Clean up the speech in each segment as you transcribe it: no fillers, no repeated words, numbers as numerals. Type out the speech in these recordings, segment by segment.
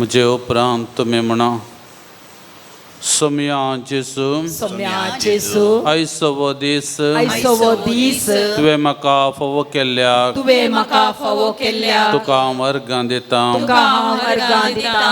म्हजे उपरांत तुमी म्हणा, सोमया जेजू, सोम्या जेजू, आयसो दीस, आयसो हो दीस, तुवें म्हाका फावो केल्ल्या, तुवें म्हाका फावो केल्ल्या, तुका हांव अर्गां दिता. तुका हांव अर्गां दिता.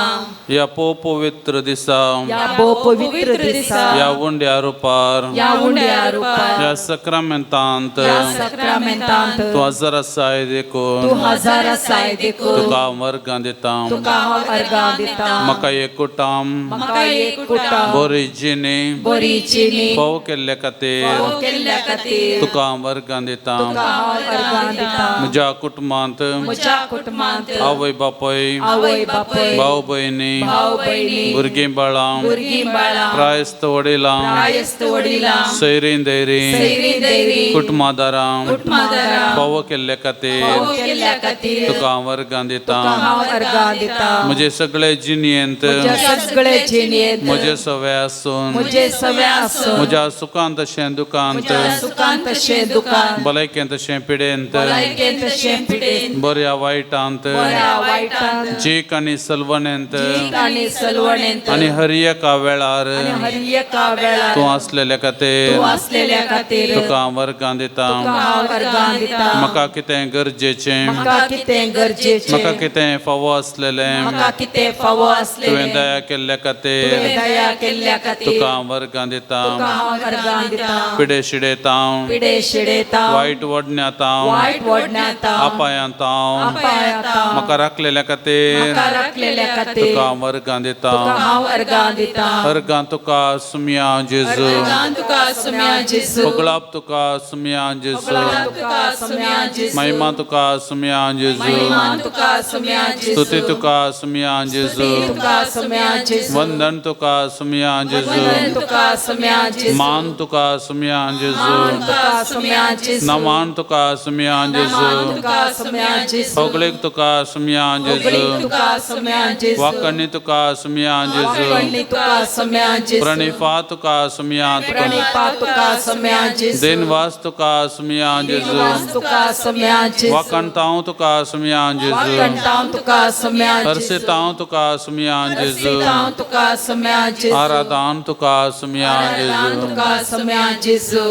ह्या पो पवित्र दिसा, ह्या भोव पवित्र दिसा, ह्या उंड्या रुपार, ह्या उंड्या रुपार, ह्या सक्रामेंतांत, ह्या सक्रामेंतांत, तूं हजर आसाय तूं देखून हजार आसाय देखून तुका हांव अर्गां दिता. तुका हांव अर्गां दिता. म्हाका एकूटाम, म्हाका एक कुटाम, बरी जिणी बरी जिणी फावो केल्ले खातीर फावो केल्ल्या खातीर तुका हांव अर्गां दिता. तुका हांव अर्गां दिता. म्हज्या कुटुंबांत म्हज्या कुटुंबांत आवय बापूय, आवय बापूय, भाव भयणी, भाव भयणी, भुरगीं बाळां, भुरगीं बाळां, प्रायस्त वडिलां, प्रायस्त वडिलां, सैरीं दैरीं, सैरीं दैरीं, कुटुंबादारां कुटुंबादारां फावो केल्ले खातीर फावो केल्ल्या खातीर तुका हांव अर्गां दिता. तुका हांव अर्गां दिता. म्हजे सगळे जिणेंत, म्हज्या सगळे जिणेंत, म्हजे सवे आसून, म्हजे सवे आसून, म्हज्या सुखांत तशें दुखांत, म्हज्या सुखांत तशें दुखांत, भलायकेंत तशें पिडेंत, भलायकेंत तशें पिडेंत, बऱ्या वायटांत, बऱ्या वायटांत, जीक आनी सलवणेंत, जीक आनी सलवणेंत, आनी हर एका वेळार आनी हर एका वेळार तूं आसलेल्या खातीर तूं आसलेल्या खातीर तुका हांव अर्गां दिता. तुका हांव अर्गां दिता. म्हाका कितें गरजेचें, म्हाका कितें गरजेचें, म्हाका कितें फावो आसलेलें, म्हाका कितें फावो तुवें आसलेलें, दया केल्ल्या खातीर तुवें दया केल्ल्या खातीर तुका हांव अर्गां दिता. तुका हांव अर्गां दिता. पिडे शिडेतांव, पिडे शिडेतांव, वायट वडण्यातांव, वायट वडण्यातांव, अपायांतांव अपायांतांव म्हाका राखलेल्या खातीर म्हाका राखलेल्या खातीर तुका हांव अर्गां दिता. तुका हांव अर्गां दिता. अर्गां तुका सुमया जेजू, अर्गां तुका सुम्या जेजू, पगळाप तुका सुमया जेजू, तुका सुम्या जेजू, महिमा तुका सुमया जेजू, महिमा तुका सुम्या जेजू, स्तुती तुका सुमया जेजू, तुका सुम्या जेजू, वंदन तुका सुमया जेजू, वंदन तुका सुम्या जेजू, मान तुका सुमया जेजू, मान तुका सुम्या जेजू, नमान तुका सुमया जेजू, नमान तुका सुम्या जेजू, होगळीक तुका सुमया जेजू, होगळीक तुका सुम्या जेजू, वाकणी तुका सुमया जेजू, वाकणी तुका सुम्या जेजू, प्रणिफा तुका सुमया, प्रणिपा तुका सुम्या जेजू, दिनवास तुका सुमया जेजू, दिनवास तुका सुम्या जेजू, वाकणतांव तुका सुमया जेजू, वाकणतांव तुका सुम्या जेजू, हर्षितांव तुका सुमया जेजू, हर्षितांव तुका सुम्या जेजू, आराधान तुका सुमया आराधन जेजू. तुका सुम्या जेजू.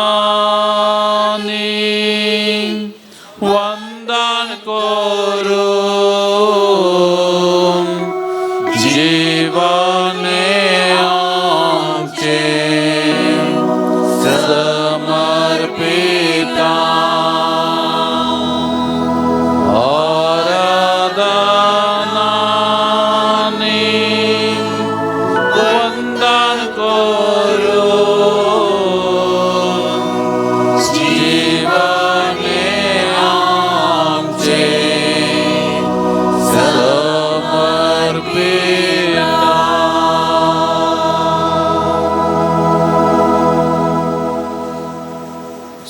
आराधनानी वंदन करू जीवने आमचे समर्पिता. आराधनानी वंदन करू जीवने आमचे समर्पिता.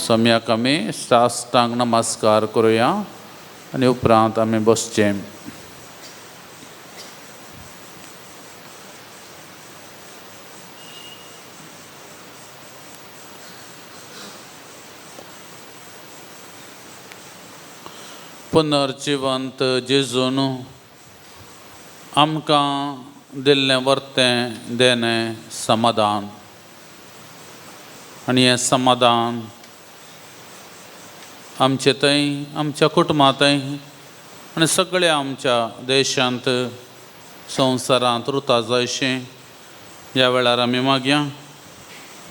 सम्याक आमी साष्टांग नमस्कार करुया आनी उपरांत आमी बसचें. पुनर्जिवंत जेजून आमकां दिल्लें वर्तें देणें समाधान, आनी हें समाधान आमचे थंय, आमच्या कुटुंबांतय आनी सगळ्या आमच्या देशांत, संवसारांत उरता जायशें ह्या वेळार आमी मागया.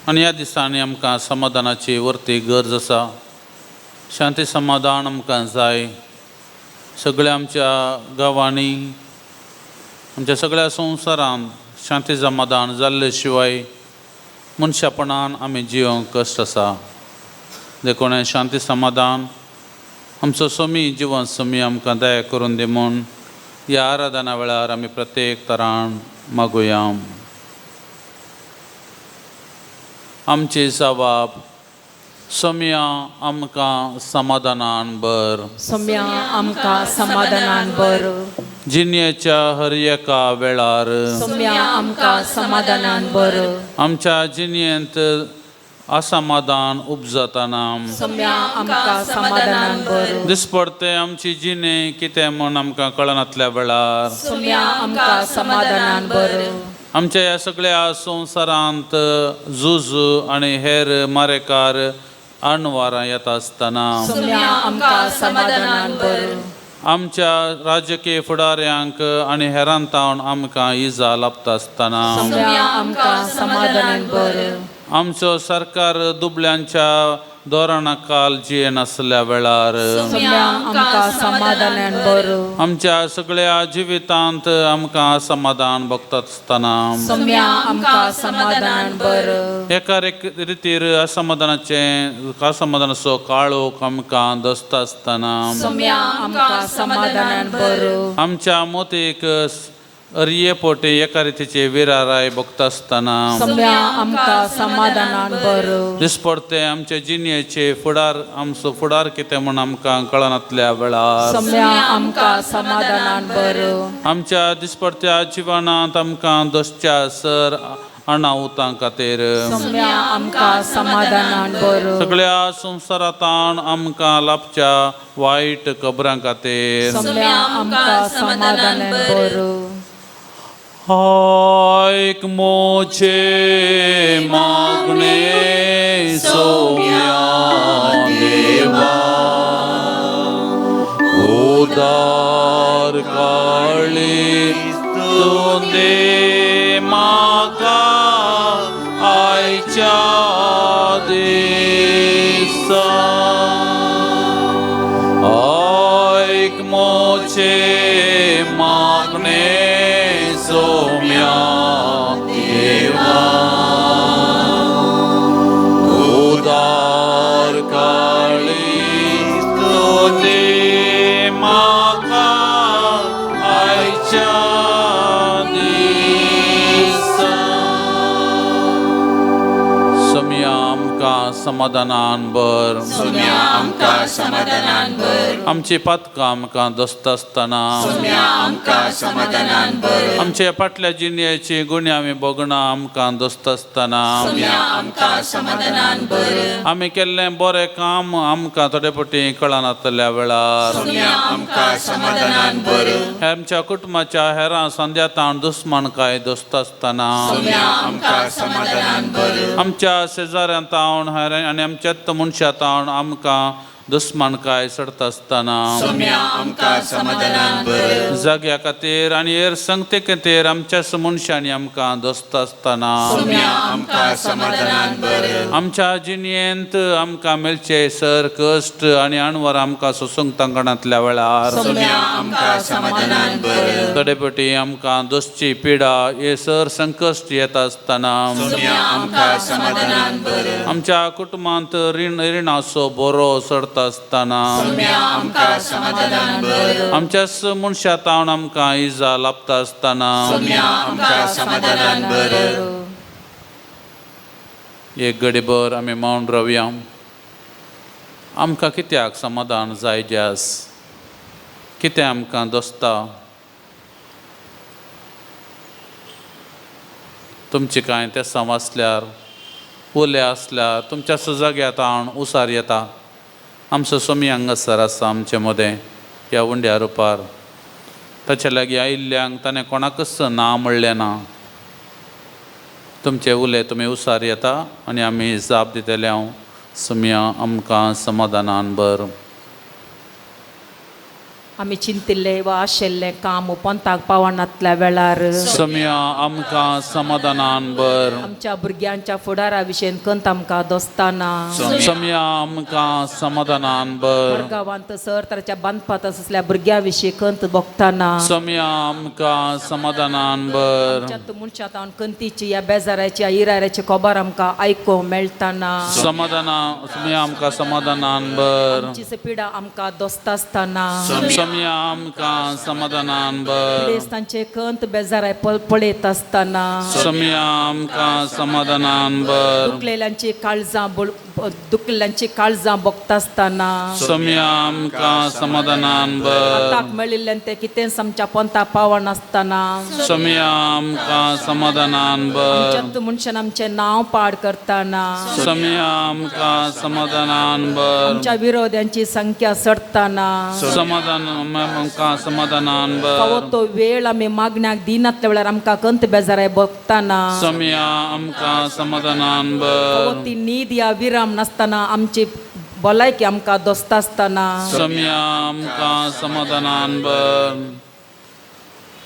आनी ह्या दिसांनी आमकां समाधानाची वर्ती गरज आसा. शांती समाधान आमकां जाय. सगळ्या आमच्या गांवांनी, आमच्या सगळ्या संवसारांत शांती समाधान जाल्ले शिवाय मनशापणान आमी जियोंक कश्ट आसा. देखून हें शांती समाधान आमचो सोमी जिवन सोमी आमकां दया करून दी म्हूण ह्या आराधना वेळार आमी प्रत्येक तरान मागुया. आमची जबाब सोम्या आमकां समाधानान भर. सोम्या आमकां समाधानान भर. जिणेच्या हर एका वेळार सोम्या आमकां समाधानान भर. आमच्या जिणेंत असमाधान उपजतना। सोम्या आमकां समाधानान भर। दिसपडते आमची जिणे कितें म्हूण आमकां कळनातल्या वेळार। सोम्या आमकां समाधानान भर। आमच्या ह्या सगळ्या संवसारांत झूज आनी हेर मारेकार अणवारां येता आसतना सोम्या आमकां समाधानान भर। आमच्या राजकीय फुडाऱ्यांक आनी हेरां तावन आमकां इजा लाबता आसतना सोम्या आमकां समाधानान भर। आमचो सरकार दुबल्यांच्या धोरणा काल जियेनासल्या वेळार सोम्या आमकां समाधानान भर। आमच्या सगळ्या जिवितांत आमकां समाधान भोगता आसतना सोम्या आमकां समाधानान भर। एका रितीर असमाधानाचें असमाधानाचो काळोख आमकां दसता आसतना सोम्या आमकां समाधानान भर। आमच्या मोतीक अरिये पोटे एका रितीचे विराराय भोगता आसतना सोम्या आमकां समाधानान भर। दिसपडते आमचे जिणेचे फुडार आमचो फुडार कितें म्हूण आमकां कळनातल्या वेळार। सोम्या आमकां समाधानान भर। आमच्या दिसपडत्या जिवनांत आमकां दसच्या सर अनाउतां खातीर सोम्या आमकां समाधानान भर। सगळ्या संवसारांत आमकां लाभच्या वायट खबरां खातीर सोम्या आमकां समाधानान भर। आयक मोचे मागणे सोम्या देवा, उदार काळी तूं दे म्हाका आयच्या दिसा। आयक मोचे मागणे सोम्या देवा, उदार काळी तूं दे म्हाका आयच्या दिसा। सोम्या आमकां समाधानान भर। सोम्या आमकां समाधानान भर। आमची पातकां आमकां दसता आसतना सोम्या आमकां समाधानान भर। आमच्या फाटल्या जिणेची गुणे आमी भोगणां आमकां दसता आसतना सोम्या आमकां समाधानान भर। आमी केल्लें बरें काम आमकां थोडे फावटी कळनातल्या वेळार सोम्या आमकां समाधानान भर। आमच्या कुटुंबाच्या हेरां संद्यातान दुस्मानकाय दसता आसतना सोम्या आमकां समाधानान भर। आमच्या शेजाऱ्यां तावन हेर आनी आमच्याच मनशां तावन आमकां दुस्मानकाय चडता आसतना सोम्या आमकां समाधानान भर। जाग्या खातीर आनी हेर संगते खातीर आमच्याच मनशांनी आमकां दसता आसतना सोम्या आमकां समाधानान भर। आमच्या जिणेंत आमकां मेळचे सर कश्ट आनी अणवर आमकां सोसूंक तांकणांतल्या वेळार सोम्या आमकां समाधानान भर। थोडे फावटी आमकां दोसची पिडा हे सर संकश्ट येता आसतना सोम्या आमकां समाधानान भर। आमच्या कुटुंबांत रिणाचो बरो चडता आसतना सोम्या आमकां समाधानान भर। आमच्याच मनशां तावन आमकां इजा लाबता आसतना सोम्या आमकां समाधानान भर। एक घडीभर आमी मौन रावया। आमकां कित्याक समाधान जाय जास, कितें आमकां दोसता? तुमची कांय तेसां वाचल्यार उले आसल्यार तुमच्या जाग्यार ताण उसार येता। आमचो सोमी हांगासर आसा आमचे मदें ह्या उंड्या रुपार ताचे लागीं आयिल्ल्यांक ताणें कोणाकच ना म्हणलें ना। तुमचे उले तुमी उसार येता आनी आमी जाप दितले। हांव सोमया आमकां समाधानान भर। आमी चिंतिल्ले वा आशिल्लें काम पंताक पावनातल्या वेळार सोमया आमकां समाधानान भर। आमच्या भुरग्यांच्या फुडारा विशयन कंत आमकां दोस्ताना सोमया आमकां समाधानान भर। गांवांत सर तराच्या बांदपात आसल्या भुरग्यां विशीं कंत भोगताना सोमया आमकां समाधानान भर। आमच्या मनशां तावन कंतीची या बेजाराची या इराऱ्याची खबर आमकां आयकूंक मेळटाना समाधाना सोमया आमकां समाधानान भर। आमची पिडा आमकां दोस्ता आसतना सोमया सोम्या आमकां समाधानान भर। पिडेस्तांचे कंत बेजाराय पळयत आसतना सोम्या आमकां समाधानान भर। दुखलेल्यांची काळजां दुखलेल्यांची काळजां भोगता आसतना सोम्या आमकां समाधानान भर। हाताक मेळिल्ल्यान ते कितेंच आमच्या पंथा पावनासतना सोम्या आमकां समाधानान भर। आमच्यात मनशान आमचें नांव पाड करतना सोम्या आमकां समाधानान भर। आमच्या विरोध्यांची संख्या चडतना समाधान आमकां समाधानान फावो भर। तो वेळ आमी मागण्याक दिनातल्या वेळार आमकां कंत बेजाराय भोगतना सोम्या आमकां समाधानान फावो भर। ती न्हीद या विराम नासतना आमची भलायकी आमकां दोसता आसतना सोम्या आमकां समाधानान भर।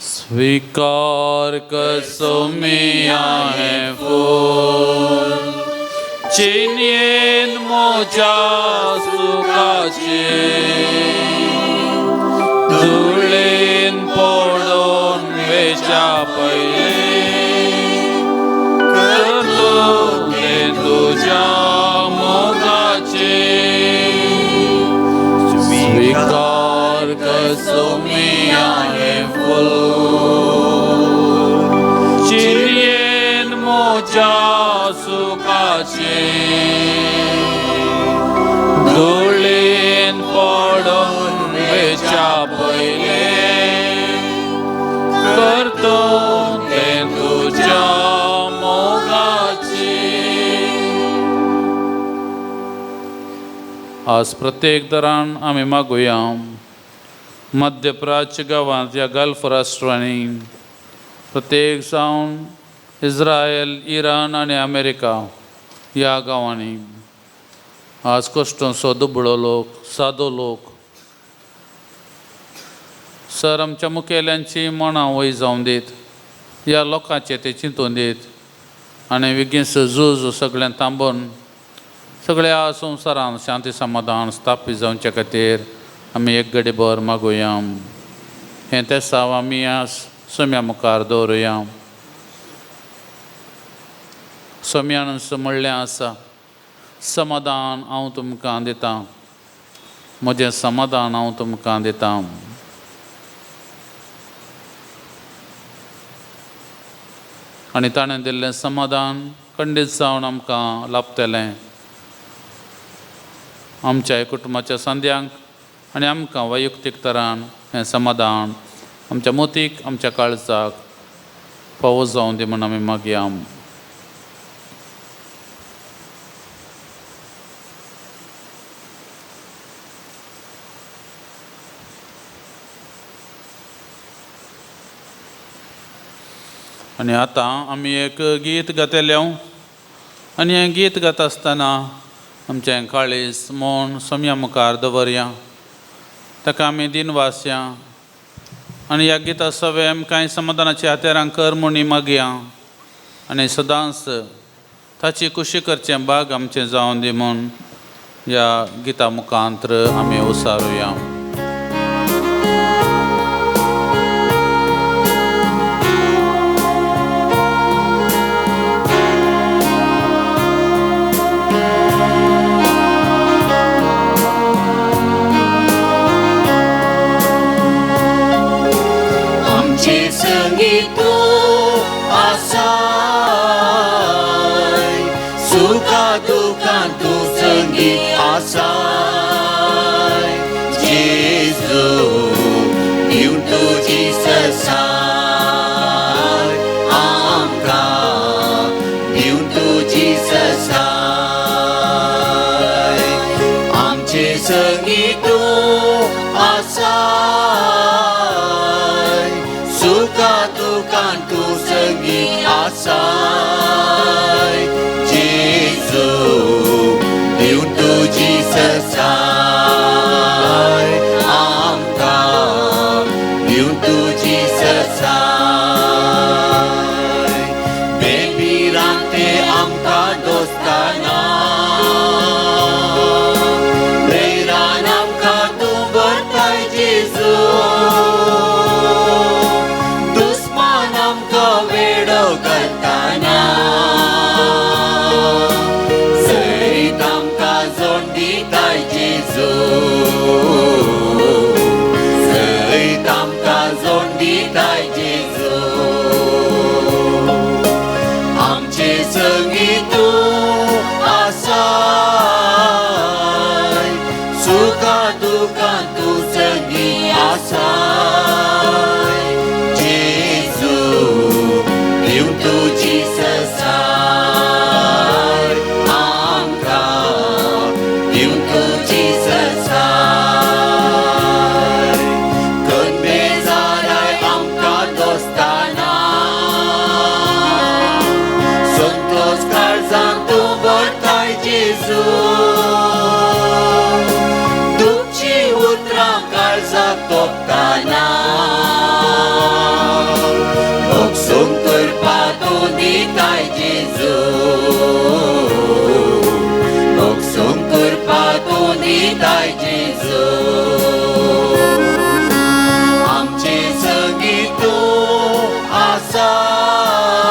स्वीकार कर सोम्या हें फूल चिन्येन मोजा सुखाचे धुळेन पडोन वेच्या पयलीं करतो तें तुज्या मोगाचे। स्वीकार कर सोम्या हें फूल चिन्येन मोजा सुखाचे धुळेन पडोन वेच्या पयलें करतो तें तुज्या मोगाचे। आज प्रत्येक दरान आमी मागुया मध्य प्राच्य गांवांत ह्या गल्फ राष्ट्रांनी प्रत्येक जावन इस्रायल, इराण आनी अमेरिका ह्या गांवांनी आज कश्टोसो दुबळो लोक, सादो लोक सर आमच्या मुखेल्यांची मनां वय जावन दीत, ह्या लोकांचें ते चिंतून दीत आनी विगीस झूज सगळ्यां थांबोवन सगळ्या संवसारांत शांती समाधान स्थापीत जावचे खातीर आमी एक गडी भर मागुया। हें तेसांव आमी आज सोम्या मुखार दवरुया। सोम्यान म्हणलें आसा, समाधान हांव तुमकां दितां, म्हजें समाधान हांव तुमकां दितां। आनी ताणें दिल्लें समाधान खंडीत जावन आमकां लाभतलें। आमच्या कुटुंबाच्या संद्यांक आनी आमकां वैयक्तीक तरान हें समाधान आमच्या मोतीक, आमच्या काळजाक फावो जावन दी म्हूण आमी मागया। आनी आतां आमी एक गीत गातले आनी हें गीत गाता आसतना आमचें काळीज मौन सोम्या मुखार दवरया, ताका आमी दिनवासया आनी ह्या गिता सवें आमकां समाधानाची हातेरां कर म्हूण मागया आनी सदांच ताची खुशी करचें भाग आमचें जावन दी म्हूण ह्या गिता मुखांत्र आमी उसारुया। Baby, rante amka dosta. तूं आसाय, सुखा दुखां तूं संगी आसाय। जेजू दिवं तुजी ससाय आमकां, दिवं तुजी ससाय। कन बेजाराय आमकां दोस्ताना, संतोष काळजान तूं भरताय जेजू। दुखची उतरां काळजाक तोपताना, मोगसूंक करपा तूं दिताय जेजू, मोगसूंक करपा तूं दिताय जेजू। आमचे संगी तूं आसाय,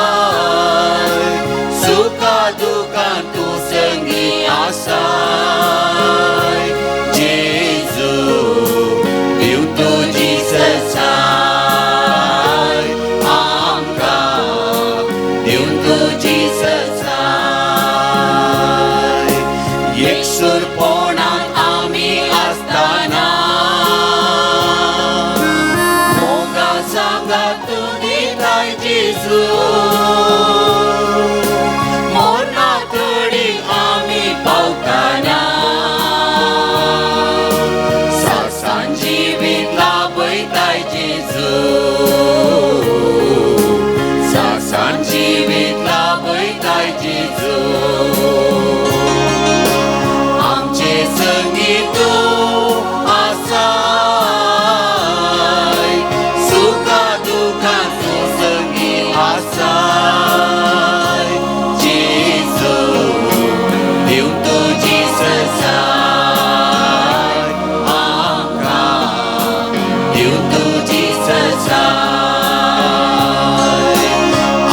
सुखा दुखां तूं संगी आसाय। जेजू दिवं तुजी ससाय आमकां, दिवं तुजी ससाय। एकसुरपणान आमी आसतना, मोगा सांगा तूं दिताय जेजू। मोरना तडी आमी पावताना, सासान जिवीत लाभयताय जेजू, सासान जिवीत लाभयताय जेजू। आमचे संगी तूं आसाय, सुखा दुखां तूं संगी आसाय। जेजू दिवं तुजी ससाय आमकां, दिवं तुजी ससाय।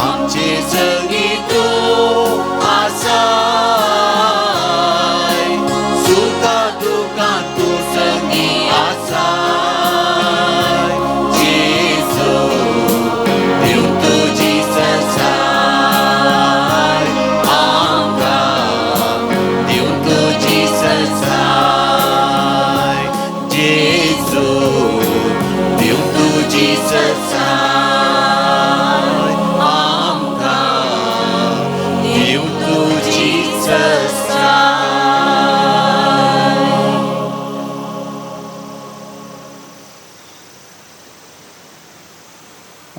आमचे संगी तूं आसाय, सुखा दुखां तूं संगी आसाय। जेजू दिवं तुजी ससाय आमकां, दिवं तुजी ससाय। जेजू दिवं तुजी ससाय आमकां, दिवं तुजी ससाय।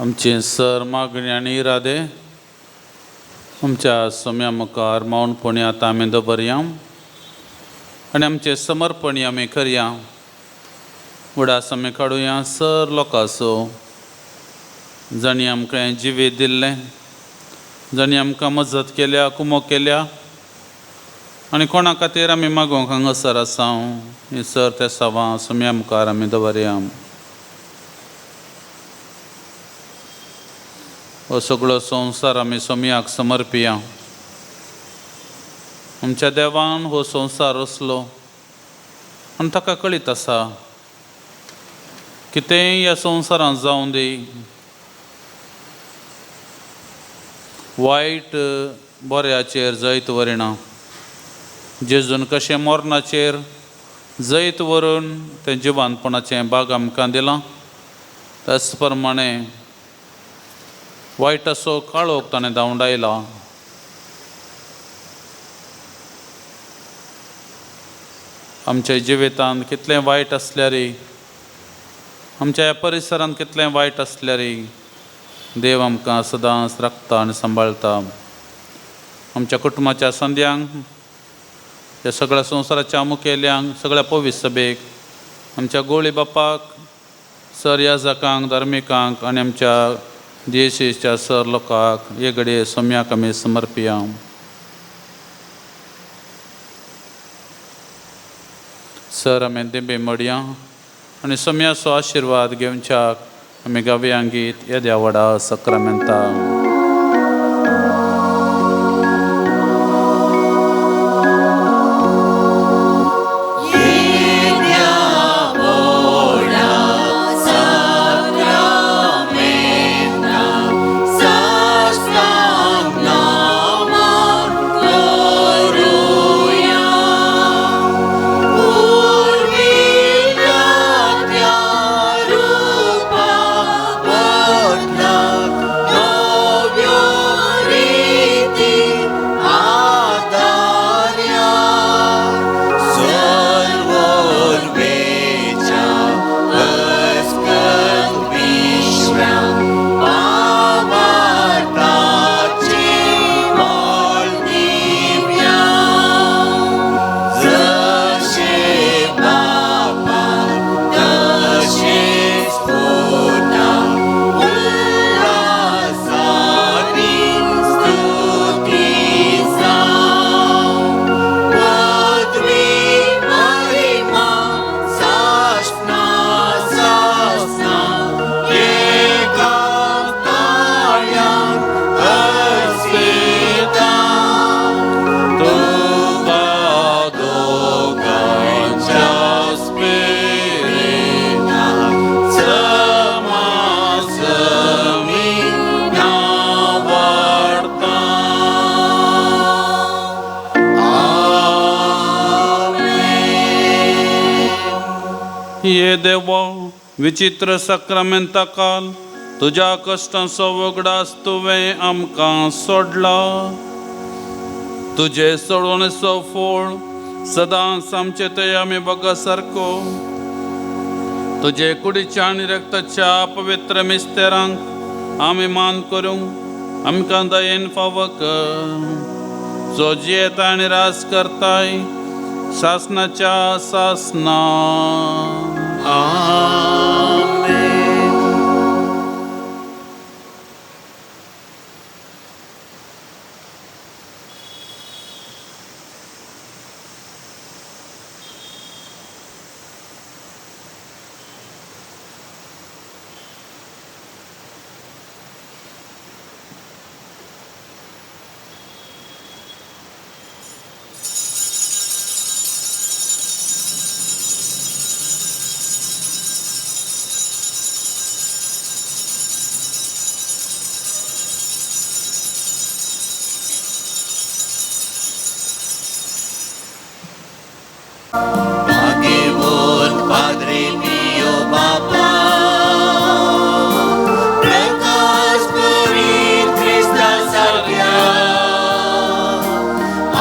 आमचे सर मागणी आनी इरादे आमच्या सम्या मुखार मौनपणी आतां आमी दवरया आनी आमचें समर्पण आमी करया। उडास आमी काडुया सर लोकांचो जांणी आमकां हें जिवीत दिल्लें, जांणी आमकां मजत केल्या, कुमोक केल्या आनी कोणा खातीर आमी मागूंक हांगासर आसा ही सर ते सवां सम्या मुखार आमी दवरया। हो सगळो संवसार आमी सोमयाक समर्पिया। आमच्या देवान हो संवसार रचलो आनी ताका कळीत आसा कितेंय ह्या संवसारांत जावं दी, वायट बऱ्याचेर जैत व्हरिना। जेजून कशें मरणाचेर जैत व्हरून तें जिवानपणाचें बाग आमकां दिलां, त्याच प्रमाणे वायटाचो काळोख ताणें धांवडायला। आमच्या जिवितांत कितलें वायट आसल्यारय, आमच्या ह्या परिसरांत कितलें वायट आसल्यारय, देव आमकां सदांच राखता आनी सांबाळटा। आमच्या कुटुंबाच्या संद्यांक, ह्या सगळ्या संवसाराच्या मुखेल्यांक, सगळ्या पवित्र सभेक, आमच्या गोळी बापाक, सर याजकांक, धार्मिकांक आनी आमच्या देशीच्या सर लोकांक हे घडये सोम्याक आमी समर्पिया। सर आमी दिंबी मोडया आनी सोम्याचो आशिर्वाद घेवच्याक आमी गावया गीत येद्या व्हडा सक्रामेंता। Sacramenta, ये देवा विचित्र साक्रामेंता काल तुज्या कश्टांचो वगडास तुवें आमकां सोडला. तुजे सोडवणेचो फोळ सदांच आमचे ते आमी बगा सारको. तुजे कुडीच्या आनी रक्ताच्या पवित्र मिस्तेरांक आमी मान करूंक आमकां दयेन फावो कर. जो जियेता आनी रास करताय सासनाच्या सासना. आमेन. भाग्यवान पाद्रे पियो बापा, प्रकाश पुरीत क्रिस्ता सारक्या,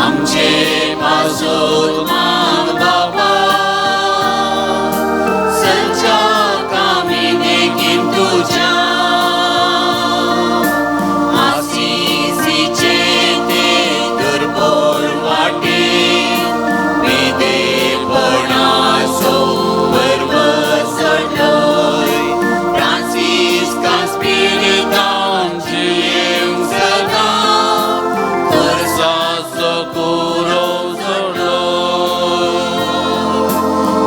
आमचे पासोत माग बापा, सच्च्या कामी देखीन तुज्या, आसिसीचे ते दुर्बोळ वाटे, विदेपणाचो पर्व चडलोय, फ्रांसिस्कान स्पिरितान जियेवंक सदां, खुर्साचो कुरो जोडलो.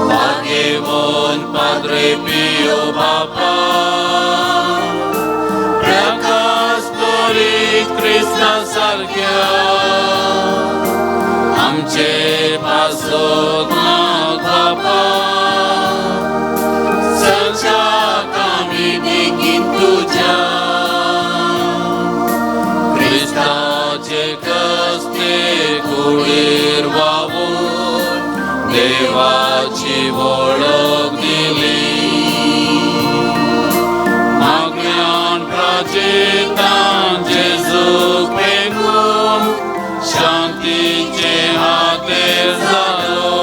भाग्यवान पाद्रे पियो बापा, प्रकाश पुरीत क्रिस्ता सारक्या, आमचे पासोत माग बापा, सच्च्या कामी देखीन तुज्या, क्रिस्ताचे कस्ते कुडीर वावून देवाची वळख दिली. मागण्यान प्राचेतान जेजूक पेकून शांतीचे हातेर जालो.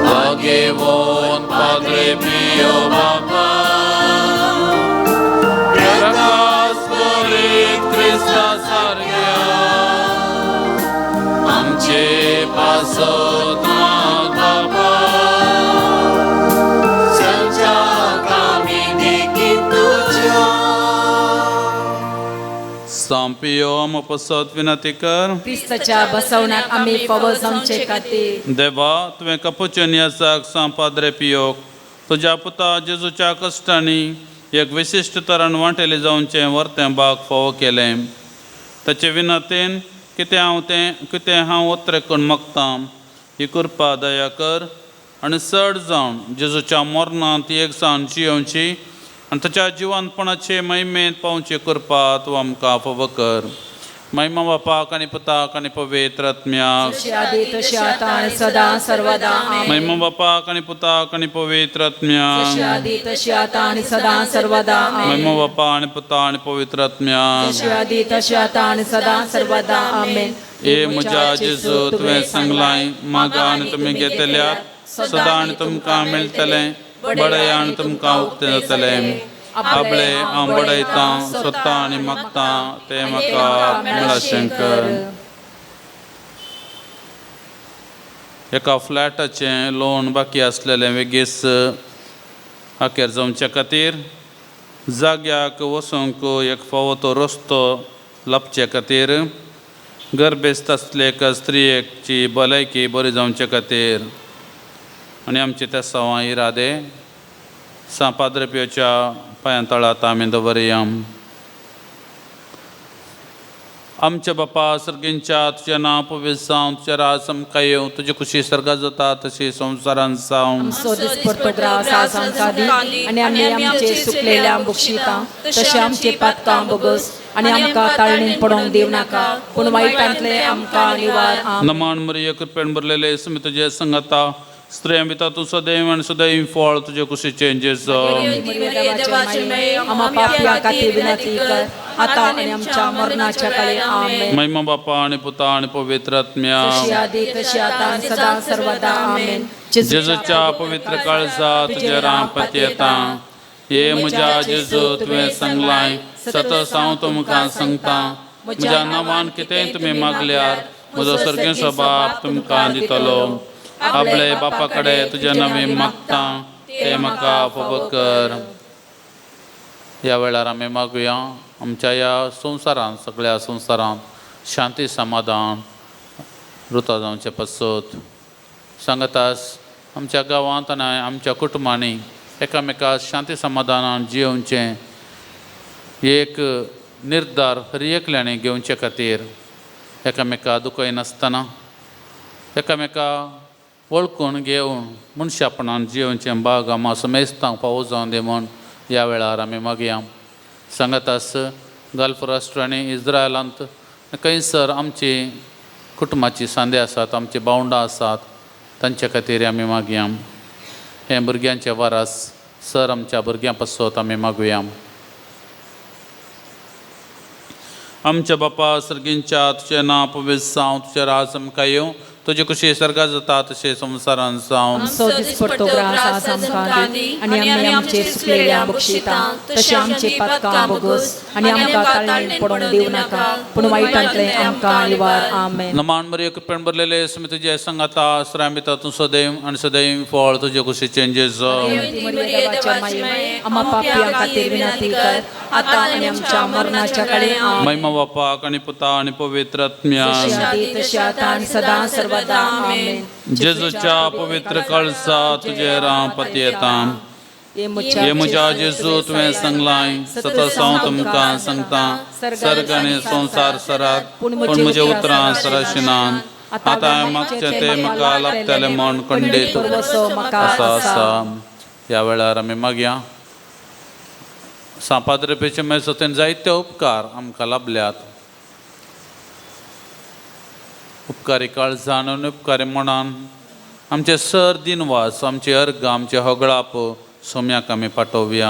भाग्यवान पाद्रे पियो बापा, प्रकाश पुरीत क्रिस्ता सारक्या, आमचे पासोत माग बापा, सच्च्या कामी देखीन तुज्या. सांपियो आमकां पसत विनंती कर. क्रिस्ताच्या बसवण्याक आमी फावो जावचे खातीर. देवा तुवें कपुचन यासाक सांग पाद्रे पियोक तुज्या पुता जेजूच्या कश्टांनी एक विशिश्ट तरान वांटेले जावचें वर्तें बाग फावो केलें. ताचे विनंतीन कितें हांव तें कितें हांव उतरें करून मागतां ही कृपा दया कर आनी चड जावन जेजूच्या मरणांत एक जावन जियोवची आनी ताच्या जिवनपणाचे महिमेंत पावची कृपा तूं आमकां फावो कर. महिमा बापाक आनी पुताक आनी पवित्र आत्म्याक. जशी आदी तशी आता आणि सदा सर्वदा. आमेन. महिमा बापाक आनी पुताक आनी पवित्र जशी आत्म्याक. आदी तशी आता आणि सदा सर्वदा. आमेन. महिमा बापा आनी पुता आनी पवित्र आत्म्याक. जशी आदी तशी आता आणि सदा सर्वदा. आमेन. ए म्हज्या जेजू तुवें सांगलाय मागा आनी तुमी घेतल्यात सदां आनी तुमकां मेळटलें बडय आनी तुमकां उक्तें जातलें. आपले हांव बडयतां सोदतां आनी मागतां तें म्हाका मेळाशें कर. एका फ्लॅटाचें लोन बाकी आसलेलें वेगीच अखेर जावचे खातीर जाग्याक वचूंक एक फावो तो रस्तो लाबचे खातीर गर्भेस्त आसले एका स्त्रियेची भलायकी बरी जावचे खातीर आनी आमचे त्या सवां इरादे सां पाद्रे पियोच्या पांयां तळात आमी दवरया. आमच्या बापा सर्गींच्या तुजें नांव पवित्र जावं, तुजें राज आमकां येवं, तुजी खुशी सर्गात जाता तशी संवसारांत जावं. आमचो दिसपडतो ग्रास आज आमकां दी आनी आमी आमचे सुकलेल्या बक्षिता तशें आमचे पातकां बोगस आनी आमकां ताळणीन पडोवंक दिवं नाका पूण वायटांतले आमकां निवार. आमेन. नमान मरिय, कृपेन भरलेले, सुमी तुजे संगता, स्त्रियां भितर तूं सदैव आनी सदैव फळ तुजे कुशीचें जेजू. देवाचे माये, आम्हा पापयां खातीर विनंती कर, आता आनी आमच्या मरणाच्या काळी. आमेन. महिमा बापा आनी पुता आनी पवित्र आत्म्या. जशी आदी तशी आता आणि सदा सर्वदा. आमेन. जेजूच्या पवित्र काळजा तुज्या रामपती येता. हे म्हज्या जेजू, तुवें सांगलाय, सतत हांव तुमकां सांगता, म्हज्या नांवान कितेंय तुमी मागल्यार म्हजो सर्गेचो बाप तुमकां दितलो. आपले बापा कडेन तुज्या नांवे मागता तें म्हाका फावो कर. ह्या वेळार आमी मागुया, आमच्या ह्या संवसारांत, सगळ्या संवसारांत शांती समाधान रुता जावचें पासत. सांगतास आमच्या गांवांत आनी आमच्या कुटुंबांनी एकामेका शांती समाधानान जियोवचें एक निर्धार हर एकल्यानी घेवचे खातीर, एकामेका दुखयनासतना एकामेका वळखून घेवन मनशापणान जियोवचें बाग आमा समेस्तांक फावो जावन दी म्हूण ह्या वेळार आमी मागया. सांगतास गल्फ राष्ट्र आनी इस्रायलांत खंयसर आमची कुटुंबाची सांदे आसात, आमची भावंडां आसात, तांचे खातीर आमी मागया. हें भुरग्यांचें वारास सर आमच्या भुरग्यां पासत आमी मागुया. आमच्या बापा सर्गींच्या, तुजें नांव पवित्र जावं, तुजें राज आमकां येवं, तुजे कुशी सर्गात जाता तशें संवसारांत जावं. आमचो दिसपट्टो ग्रास आज आमकां दी, आनी आमी आमचे चुकलेल्या बक्षिता तशें आमचे पातकां बोगस, आनी आमकां ताळणेन पडोवंक दिवं नाका, पूण वायटांतलें आमकां निवार. आमेन. नमान मरिया, कृपेन भरलेले, सुमी तुजे संगाता, स्त्रां तूं सदैव आनी सदैव फळ तुजे कुशीचें जेजू. देवाच्या माये, आम्हा पापयां खातीर विनंती कर, आता आनी आमच्या मरणाच्या काळी. आमेन. महिमा बापाक आनी पुता आनी पवित्र आत्म्या. जशी आदी तशी आता आणि सदा सर्वदा. आमेन. जेजूच्या पवित्र कळसा तुजे राम पती येता. हे म्हज्या जेजू, तुवें सांगलाय, सतत हांव तुमकां सांगता, सर्ग आनी संवसार सरात, पूण म्हज्या उतरां सराशिनात. आतां हांवें मागचें तें म्हाका लाभतलें म्हूण खंडीत पुरवसो म्हाका आसा. आसा. आसा. ह्या वेळार आमी मागया, सांपाद्रपेचे मेजोतेन जायते उपकार आमकां लाभल्यात. उपकारी काळजान आनी उपकारी मनान आमचे सर दिनवास, आमचे अर्घ, आमचे होगळाप सोम्याक आमी पाठोवया.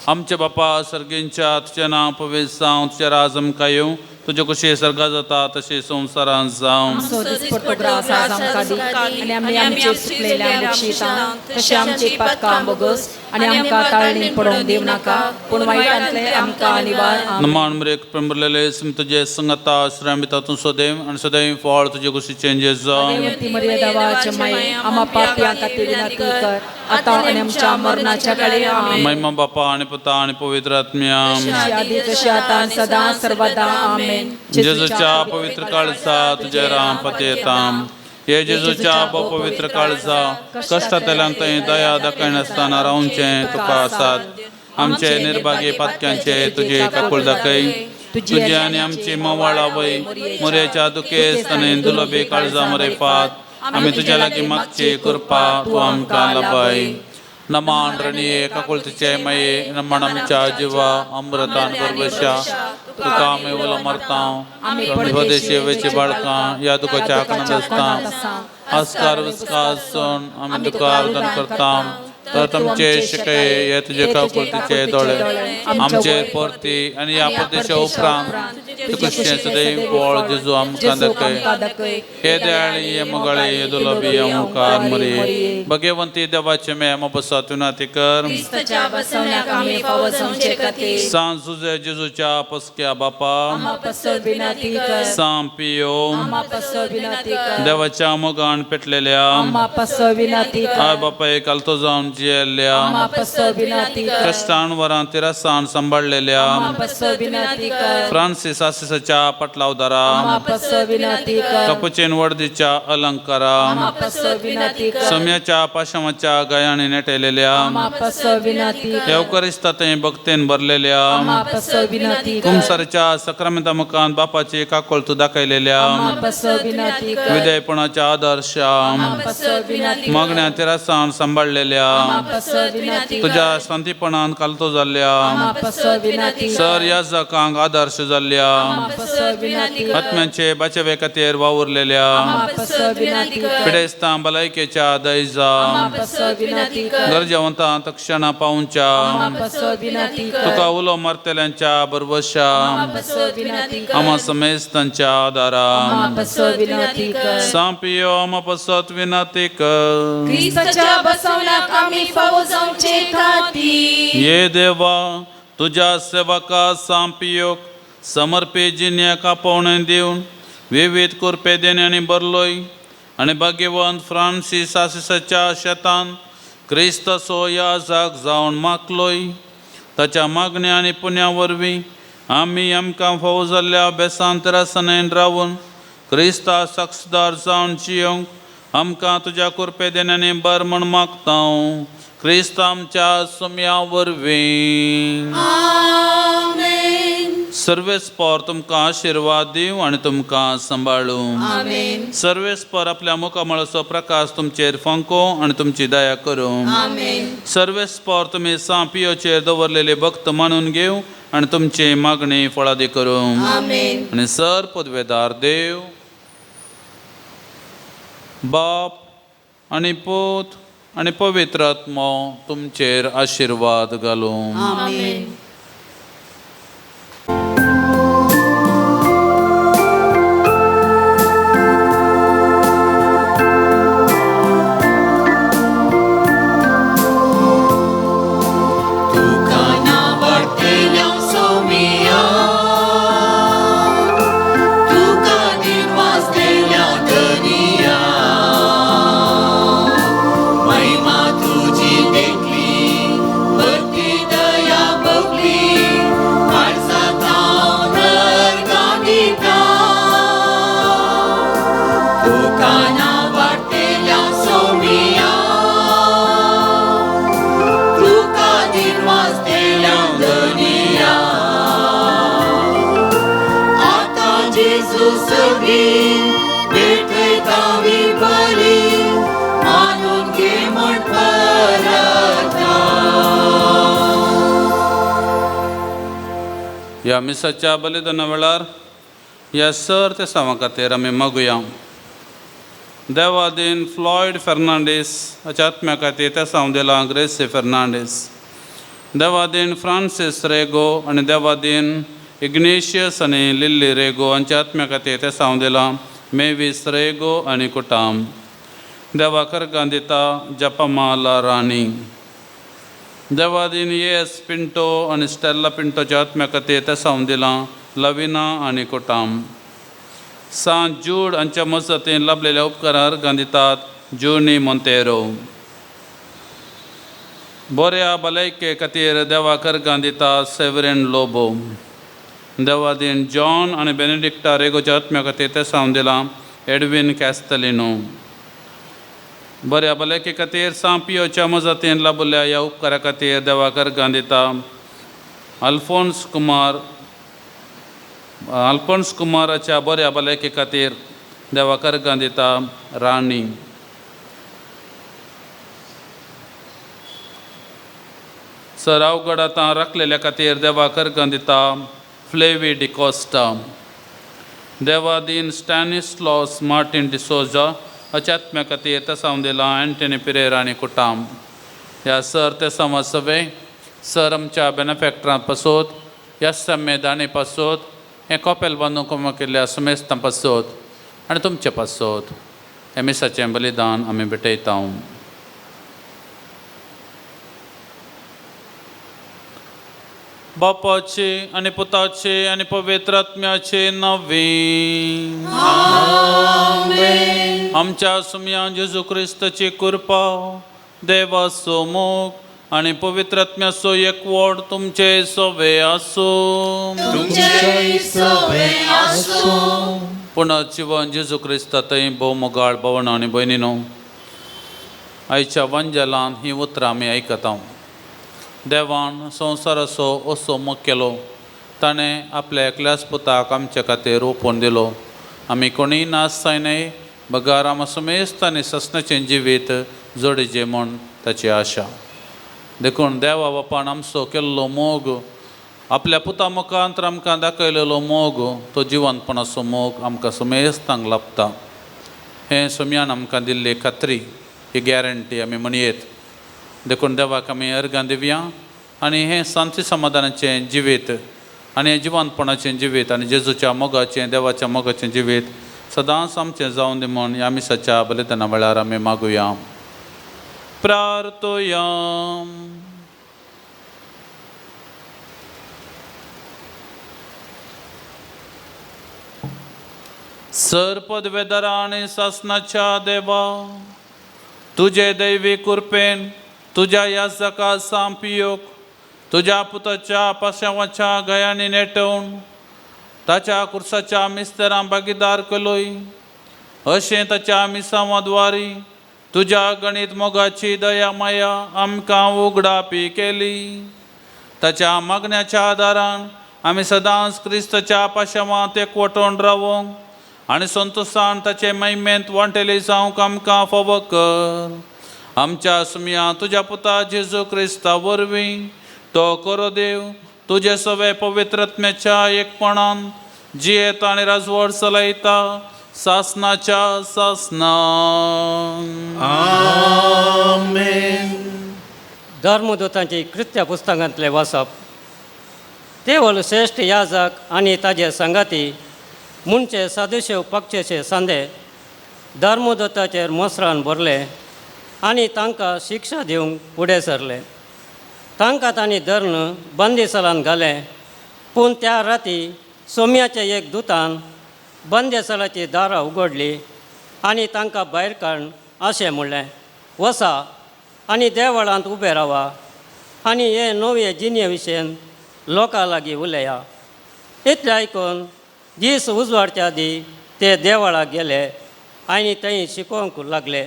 आमच्या बापा सर्गींच्या, तुजें नांव पवित्र जावं, तुजें राज आमकां येवं, तुजें कुशी सर्गात जाता तशें संवसारांत जावं. आमचो दिसपट्टो ग्रास आज आमकां दी, आनी आमी आमचे चुकलेल्या बक्षिता तशें आमचे पातकां बोगस, आनी आमकां ताळणेन पडोवंक दिवं नाका, पूण वायटांतलें आमकां निवार. आमेन. नमान मरेक प्रेमलेले, तुजे संगता, श्रामिता तूं सदैव आनी सदैव फळ तुजे कुशीचें जेजू. देवती मरिया, देवाच्या माये, आम्हा पापयां खातीर विनंती कर, आता आनी आमच्या मरणाच्या काळी. आमेन. महिमा बापा आनी पुता आनी पवित्र आत्म्या. जशी आदी तशी आता आणि सदा सर्वदा. आमेन. जेजूच्या पवित्र काळजा तुझ्या राम पती येता. हे जेजूच्या पवित्र काळजा, कश्टांतल्यान थंय दया दाखयनासतना रावचें तुका आसात. आमचे निर्भागी पातक्यांचे तुजे काकूळ दाखय. तुजी आनी आमची मवाळ आवय मोरयेच्या दुखेस्त आनी दुलबी काळजा मरेफात, आमी तुज्या लागीं मागची कृपा तूं आमकां लाभाय. नमान रणये काकुळतीचे मये, नमन आमच्या जिवा अमृतान परबशा, तुका आमी उलो मारता. आमी स्वदेशी वेची बाळकां ह्या दुखाच्या आकणांत आसता. आस्कार विस्कार सोन आमी तुका आर्दन करता, तर तुमचे शिकय हे तुजे काकुळतीचे दोळे आमचे परती आनी ह्या परदेशा उपरांत तुका सदैव फळ जेजू आमकां दाखय. हे दयाळी, हे मोगाळे, हे दुलबी ओंकार मरिये, भगवंती देवाचे मे बसा तुनाती कर. क्रिस्ताच्या बसवण्याक आमी फावो जावचे खातीर. सांत जुजे जेजूच्या पसक्या बापा, आम्हा पासत विनंती कर. सांत पियो, आम्हा पासत विनंती कर. देवाच्या मोगान पेटलेल्या, आम्हा पासत विनंती कर. I बापाय कालतो जावन जियेल्ल्या, आम्हा पासत विनंती कर. कश्टान वरां तिरसान सांबाळलेल्या, आम्हा पासत विनंती कर. फ्रांसीस आसिसाच्या पटलावदारा, आम्हा पासत विनंती कर. कपुचेन वर्दीच्या अलंकारा, आम्हा पासत विनंती कर. सोम्याच्या पाशामाच्या गायाने नेटेलेल्या, आम्हा पासत विनंती कर. येवकरिस्ता थंय भक्तेन भरलेल्या, आम्हा पासत विनंती कर. कुमसारच्या सक्रामेंता मुखान बापाची काकूळ तूं दाखयलेल्या, आम्हा पासत विनंती कर. विधेयपणाच्या आदर्शा, आम्हा पासत विनंती कर. मागण्या तिरसान सांबाळलेल्या, तुज्या शांतीपणान कालतो जाल्ल्या सर याजकांक आदर्श जाल्ल्या आत्म्यांचे बाचवे खातीर वावुरलेल्या पिडेस्तां भलायकेच्या दैजा गरजेवंतां तक्षणां पावच्या तुका उलो मारतल्यांच्या बरवशा आमा समेस्तांच्या आदारा सांपियो आमा पसत विनंती कर. क्रिस्ताच्या बसवण्याक आमी फावो जावचे खातीर ये देवा तुज्या सेवका सांपियोक समर्पी जिन्याक आपोवणें दिवन विविध कुरपे देण्यांनी भरलोय आनी भाग्यवंत फ्रांसीस आसिसाच्या शेतान क्रिस्ताचो याजक जावन मागलोय ताच्या मागण्या आनी पुण्या वरवीं आमी आमकां फावो जाल्ल्या बेसांत रासनेन रावून क्रिस्ता साक्षदार जावन जियोंक आमकां तुज्या कुरपे देण्यांनी बर म्हण मागता क्रिस्त आमच्या सुम्या वरवीं. आमेन. सर्वेस्पर तुमकां आशिर्वाद दिवं आनी तुमकां सांबाळूं. आमेन. सर्वेस्पर आपल्या मुखामळाचो प्रकाश तुमचेर फांको आनी तुमची दया करूं. आमेन. सर्वेस्पर तुमी सांपियोचेर दवरलेले भक्त मानून घेवं आनी तुमची मागणी फळादी करूं. आमेन. आनी सर पदवेदार देव बाप आनी पूत आनी पवित्र आत्मो तुमचेर आशिर्वाद घालूं. आमेन. तुका नावाडटेल्या सोमिया, तुका दिनवासतेल्या धनिया, महिमा तुजी देखली, भरती दया भोगली, काळजांत हांव नरकां दिता. तुका नावाडटेल्या सोमिया, तुका दिनवासतेल्या धनिया, आतां जेजू सगळीं भेटयता बरी, मानून घे म्हण परता. ह्या मिसाच्या बलिदाना वेळार ह्या सर ते सावा खातीर आमी मागुया. देवादीन फ्लॉयड फेर्नांडीस हाच्या आत्म्या खातीर ते साव दिलां ग्रेसी फेर्नांडीस, देवादीन फ्रांसीस रेगो आनी देवादीन इग्नेशियस आनी लिल्ली रेगो हांच्या आत्म्या खातीर ते साव दिलां मेवीस रेगो आनी कुटाम. देवा करगां दिता जपमाला राणी. देवादीन एस पिंटो आनी स्टेल्ला पिंटोच्या आत्म्या खातीर ते साव दिलां लविना आनी कुटाम. सांत जूड हांच्या मजतीन लाभलेल्या उपकारार गांदितात जुनी मोंतेरो. बऱ्या भलायके खातीर देवा करगां दिता सेवरेन लोबो. देवादीन जॉन आनी बेनेडिक्टा रेगोच्या आत्म्या खातीर ते साव दिलां एडवीन कॅस्तलिनो. बऱ्या भलायके खातीर सांपियोच्या मजतीन लाभल्या ह्या उपकारा खातीर देवा करगां दिता अल्फोन्स कुमार. अल्फोन्स कुमाराच्या बऱ्या भलायके खातीर देवा करगां दिता राणी. सर अवघड आतां राखलेल्या खातीर देवा करगां दिता फ्लेवी डिकोस्टा. देवादीन स्टॅनिस्लॉस मार्टीन डिसोजा हाच्या आत्म्या खातीर तेसांव दिलां एंटनी पिरेरा आनी कुटाम. ह्या सर तेसांवा सवे सर आमच्या बेनफॅक्टरां पासत ह्या सम्मेदानी पासत हें कॉपेल बांदून कुमक केल्ल्या सुमेस्तां पासत आनी तुमचे पासत हें मिसाचें बलिदान आमी भेटयता. बापाचे आनी पुताचे आनी पवित्र आत्म्याचे नांवे. आमच्या सुमया जेजू क्रिस्ताची कृपा, देवाचो मोग आनी पवित्र आत्म्याचो एकवट तुमचे सवे आसूं. तुमचेय सवे आसूं. पुनर्जिवन जेजू क्रिस्ता थंय भोव मोगाळ भवनां आनी भयणीनो, आयच्या वंजलान हीं उतरां आमी आयकता. देवान संवसाराचो असो मोग केलो, ताणें आपल्या एकल्याच पुताक आमच्या खातीर ओंपून दिलो. आमी कोणीय नाश जायनाय बगार आमा समेस्त आनी ससनाचें जिवीत जोडीचें म्हूण ताची आशा. देखून देवा बापान आमचो केल्लो मोग, आपल्या पुता मुखांत आमकां दाखयलेलो मोग, तो जिवनपणाचो मोग आमकां समेस्तांक लाभता. हें सोम्यान आमकां दिल्ली खात्री, ही गॅरंटी आमी म्हणयेत. देखून देवाक आमी अर्गां दिवया आनी हें शांती समाधानाचें जिवीत आनी हें जिवनपणाचें जिवीत आनी जेजूच्या मोगाचें, देवाच्या मोगाचें जिवीत सदांच आमचें जावन दी म्हूण ह्या मिसाच्या बलिदाना वेळार आमी मागुया. प्रार्थोया. सर पदवेदारा आनी सासनाच्या देवा, तुजे दैवी कृपेन तुज्या याजका सांपियोक तुज्या पुताच्या पाशावाच्या गयांनी नेटोवन ताच्या कुर्साच्या मिस्तरां भागीदार केलोय, अशें ताच्या मिसांवाद्वारी तुज्या गणीत मोगाची दया माया आमकां उगडापी केली. ताच्या मागण्याच्या आदारान आमी सदांच क्रिस्ताच्या पाशावांत एकवटून रावोंक आनी संतोशान ताचे महिमेंत वांटेली जावंक आमकां फावो कर. आमच्या सुमया तुज्या पुता जेजू क्रिस्ता वरवीं तो करो देव तुजे सवे पवित्रत्म्याच्या एकपणान जियेता आनी राजवट चलयता सासनाच्या सासना. आमेन. धर्मदूतांची कृत्य पुस्तकांतले वाचप. तेवल श्रेश्ठ याजक आनी ताजे संगाती म्हणचे सदस्य पक्षाचे सांदे धर्मदूताचेर मोसरान भरले आनी तांकां शिक्षा दिवंक फुडें सरले. तांकां तांणी धरून बंदिसलान घालें. पूण त्या राती सोम्याच्या एक दुतान बंदेसलाची दारां उगडली आनी तांकां भायर काडून अशें म्हणलें, वसा आनी देवळांत उबे रावा आनी हे नवे जिणे विशयन लोकां लागीं उलया. इतलें आयकून दीस उजवाडच्या आदी ते देवळाक गेले आनी थंय शिकोवंक लागले.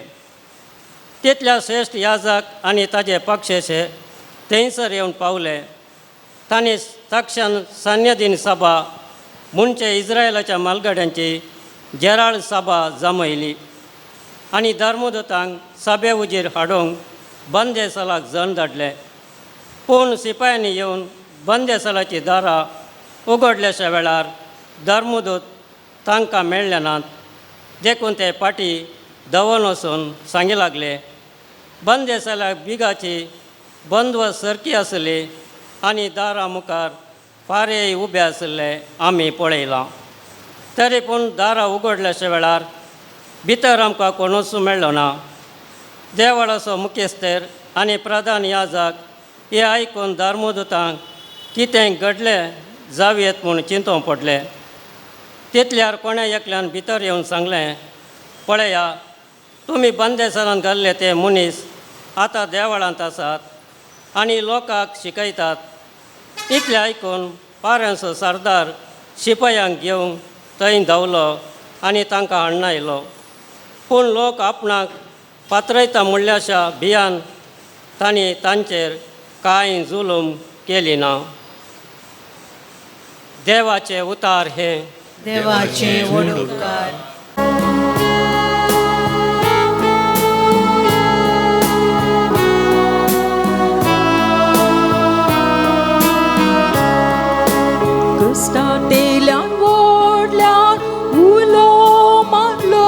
तितल्या श्रेश्ठ याजक आनी ताजे पक्षेचे थंयसर येवन पावले. तांणी तक्षण सान्यदीन सभा म्हणचे इस्रायलाच्या मालगाड्यांची जेराळ सभा जमयली आनी धर्मदूतांक सभे उजीर हाडूंक बंदेसलाक जण धाडले. पूण सिपायांनी येवन बंदेसलाची दारां उगडल्याच्या वेळार धर्मदूत तांकां मेळ्ळे नात. देखून ते फाटीं धांवन वचून सांगी लागले, बंदेसलाक बिगाची बंदवस्त सरकी आसली आनी दारां मुखार फारेय उबे आशिल्ले आमी पळयलां. तरी पूण दारां उगडल्याच्या वेळार भितर आमकां कोणूच मेळ्ळो ना. देवळाचो मुखेस्तर आनी प्रधान याजक हे आयकून धर्मदूतांक कितें घडलें जावयेत म्हूण चिंतूंक पडलें. तितल्यार कोणें एकल्यान भितर येवन सांगलें, पळया तुमी बंदेसरान घाल्ले ते मनीस आतां देवळांत आसात आनी लोकांक शिकयतात. इतलें आयकून पाऱ्यांचो सरदार शिपायांक घेवन थंय धांवलो आनी तांकां हाडून आयलो. पूण लोक आपणाक पात्रयता म्हणल्याच्या भियान तांणी तांचेर कांय जुलूम केली ना. देवाचे उतार हे देवाचे व्हड उपकार. क्रिस्तांतल्यान व्हडल्यान उलो मारलो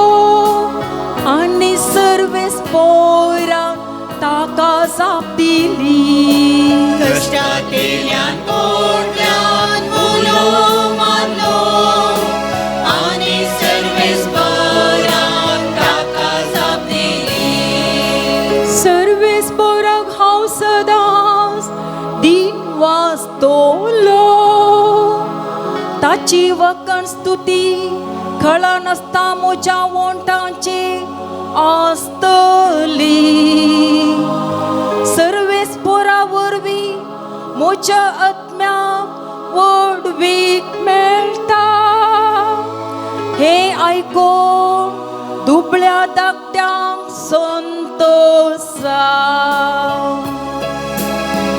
आनी सर्वेस पोरान ताका जाप दिली. कश्टांतल्यान व्हडल्यान उलो मारलो आनी सर्वेस पोरान ताका जाप दिली. सर्वेस पोराक हांव सदांच दिन वाचतलो. ताची वखण स्तुती खळा नासता म्हज्या वोंटांची आसतली. सर्वेस पोरा वरवीं म्हज्या आत्म्याक व्हडवीक मेळटा. हें आयकून दुबळ्या धाकट्यांक संतोष.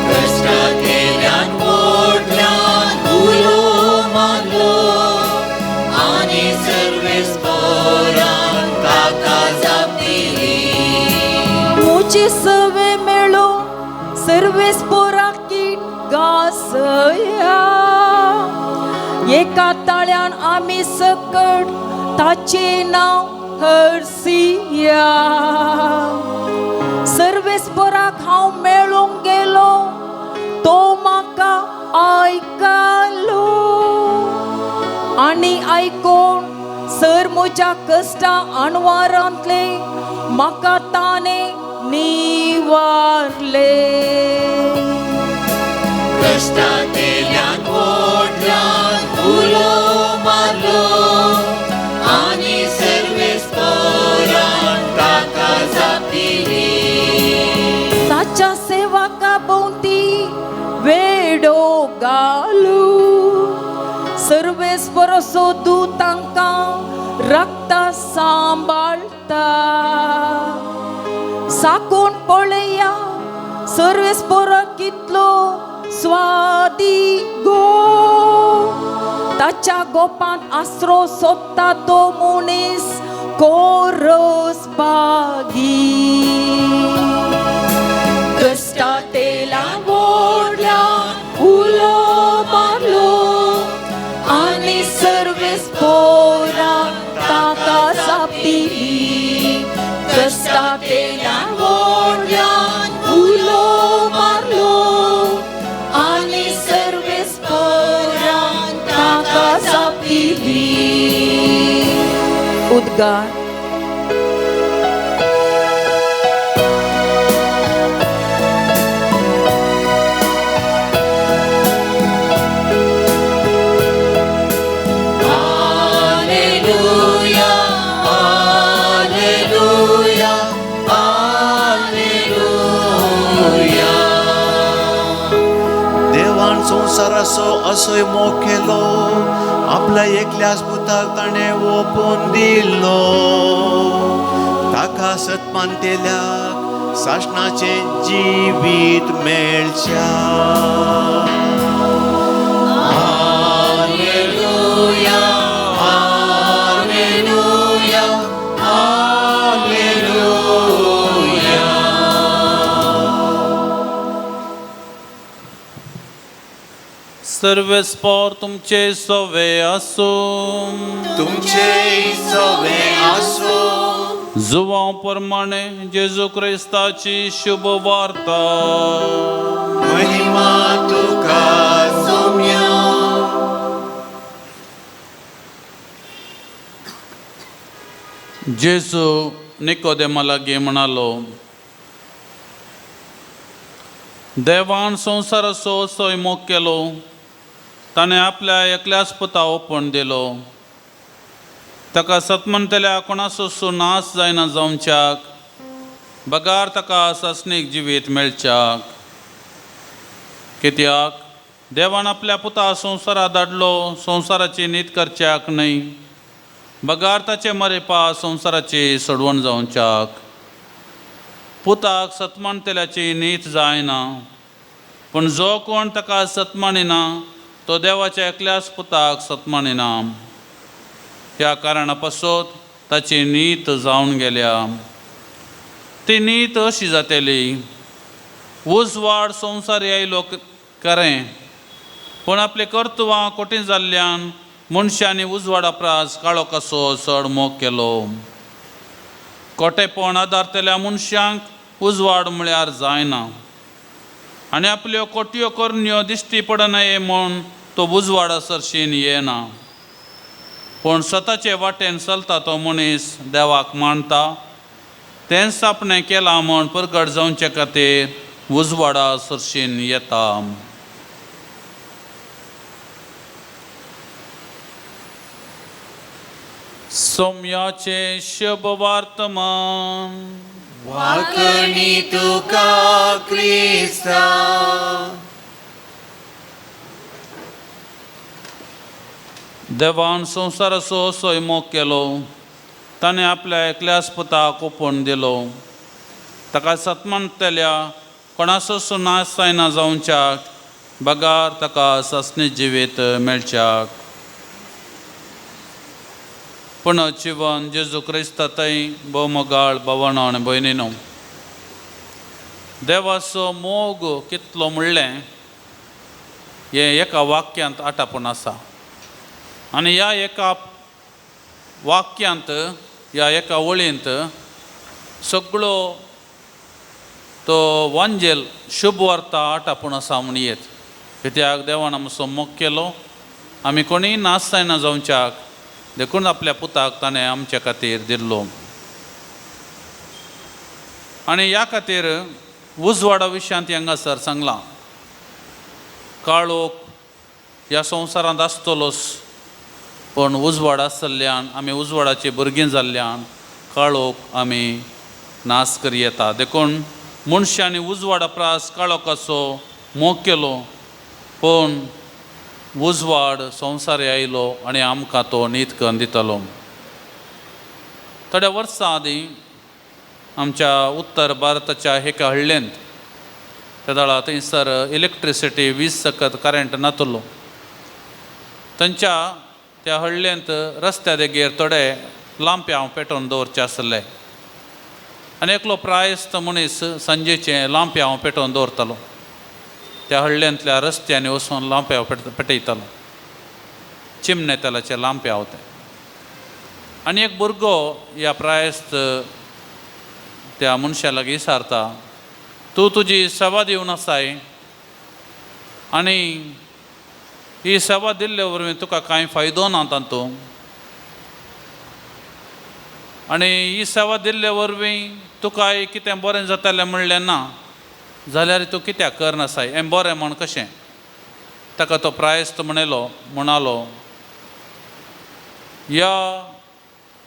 कश्टांतल्यान व्हडल्यान उलो मारलो आनी सर्वेस पोरान ताका जाप दिली. म्हजे सवे एका ताळ्यान आमी सकट ताचें नांव हरसिया. सर्वेस्पराक हांव मेळूंक गेलो, तो म्हाका आयकलो आनी आयकून सर म्हज्या कश्टा अणवारांतले म्हाका ताणें निवारले. कश्टांतल्यान व्हडल्यान उलो मारलो आनी सर्वेस्परान ताका जाप दिली. ताच्या सेवका भोंवती वेडो घालू, सर्वेस्पराचो दूत तांकां रक्ता सांबाळटा. साकून पळया सर्वेस्पर कितलो स्वादी गो, ताच्या गोपांत आसरो सोदता तो मनीस कोरस बागी. कश्टांतल्यान व्हडल्यान उलो मारलो आनी सर्वेस्परान ताका जाप दिली. कश्टांतल्यान व्हडल्यान उलो मारलो आनी सर्वेस्परान ताका जाप दिली. उद्गार. Alleluia, Alleluia, Alleluia. देवान संवसाराचो असोय मोग केलो, आपल्या एकल्याच पुताक ताणें ओपून दिलो. ताका सतमानतेल्याक सासणाचें जिवीत मेळच्या. Alleluia, Alleluia, Alleluia. सर्वेस्पोर तुमचे सवे आसूं. तुमचे सवे आसूं. जुवां प्रमाणे जेजू क्रिस्ताची शुभ वार्ता. महिमा तुका सोम्या. जेजू निकोदेमा लागीं म्हणालो, देवान संवसाराचो असोय मोग केलो, ताणें आपल्या एकल्याच पुता ओपण दिलो. ताका सतमनतल्या कोणाचो नाश जायना जावच्याक, बगार ताका सासणीक जिवीत मेळच्याक. कित्याक देवान आपल्या पुता संवसारा धाडलो संवसाराची नीत करच्याक न्हय, बगार ताचे मरेपा संवसाराची सोडवण जावच्याक. पुताक सतमानतेल्याची नीत जायना, पूण जो कोण ताका सतमानिना तो देवाच्या एकल्याच पुताक सतमानिना. ह्या कारणा पासत ताची नीत जावन गेल्या. ती नीत अशी जातली, उजवाड संवसार आयलो खरें, पूण आपली कर्तुवां कठीण जाल्ल्यान मनशांनी उजवाडा प्रास काळो कसो चड मोग केलो. कोटेपण आदारतल्या मनशांक उजवाड म्हळ्यार जायना आनी आपल्यो कोटयो करण्यो दिश्टी पडनये म्हूण तो उजवाडा सरशीन येना. पूण स्वताचे वाटेन चलता तो मनीस देवाक मानता, तेंच आपणें केलां म्हूण परगट जावचे खातीर उजवाडा सरशीन येता. सोम्याचें शुभ वर्तमान. वाकणी तुका क्रिस्ता. देवान संवसाराचो असोय मोग केलो, ताणें आपल्या एकल्याच पुताक ओपून दिलो. ताका सतमानतल्या कोणाचोच नाश जायना जावच्याक, बगार ताका सासणी जिवीत मेळच्याक. पूण जिवन जेजू क्रिस्ता थंय भोवमोगाळ भवनो आनी भयणीनो, देवाचो मोग कितलो म्हणलें हें एका वाक्यांत आटापून आसा. आनी ह्या एका वाक्यांत, ह्या एका वळींत सगळो तो वांजेल शुभ वार्ता आटापूण आसा म्हूण येत. कित्याक देवान आमचो मोग केलो, आमी कोणीय नाश जायना जावच्याक, देखून आपल्या पुताक ताणें आमचे खातीर दिल्लो. आनी ह्या खातीर उजवाडा विशयांत हांगासर सांगलां, काळोख ह्या संवसारांत आसतलोच, पूण उजवाड आसल्यान आमी उजवाडाची भुरगीं जाल्ल्यान काळोख आमी नाश करयेता. देखून मनशांनी उजवाडा प्रास काळोखाचो मोग केलो, पूण उजवाड संवसार आयलो आनी आमकां तो नीत करून दितलो. थोड्या वर्सां आदीं आमच्या उत्तर भारताच्या एका हळ्ळेंत तेदळा थंयसर इलेक्ट्रिसिटी वीज सकत करंट नातलो. तांच्या त्या हळ्ळेंत रस्त्या देगेर थोडे लांप्यांव पेटोवन दवरचे आसले आनी एकलो प्रायस्त मनीस सांजेचें लांप्यांव पेटोवन दवरतालो. त्या हळ्ळेंतल्या रस्त्यांनी वचून लांप्यांव पेटयतालो, चिमणे तेलाचे लांप्यांव ते. आनी एक भुरगो ह्या प्रायस्त त्या मनशा लागीं विचारता, तूं तुजी सेवा दिवन आसाय आनी ही सेवा दिल्ले वरवीं तुका कांय फायदो ना तातूंत, आनी ही सेवा दिल्ले वरवीं तुका कितें बरें जातालें म्हणलें ना जाल्यार तूं कित्याक करनासाय, हें बरें म्हण कशें? ताका तो प्रायस्त म्हणालो, ह्या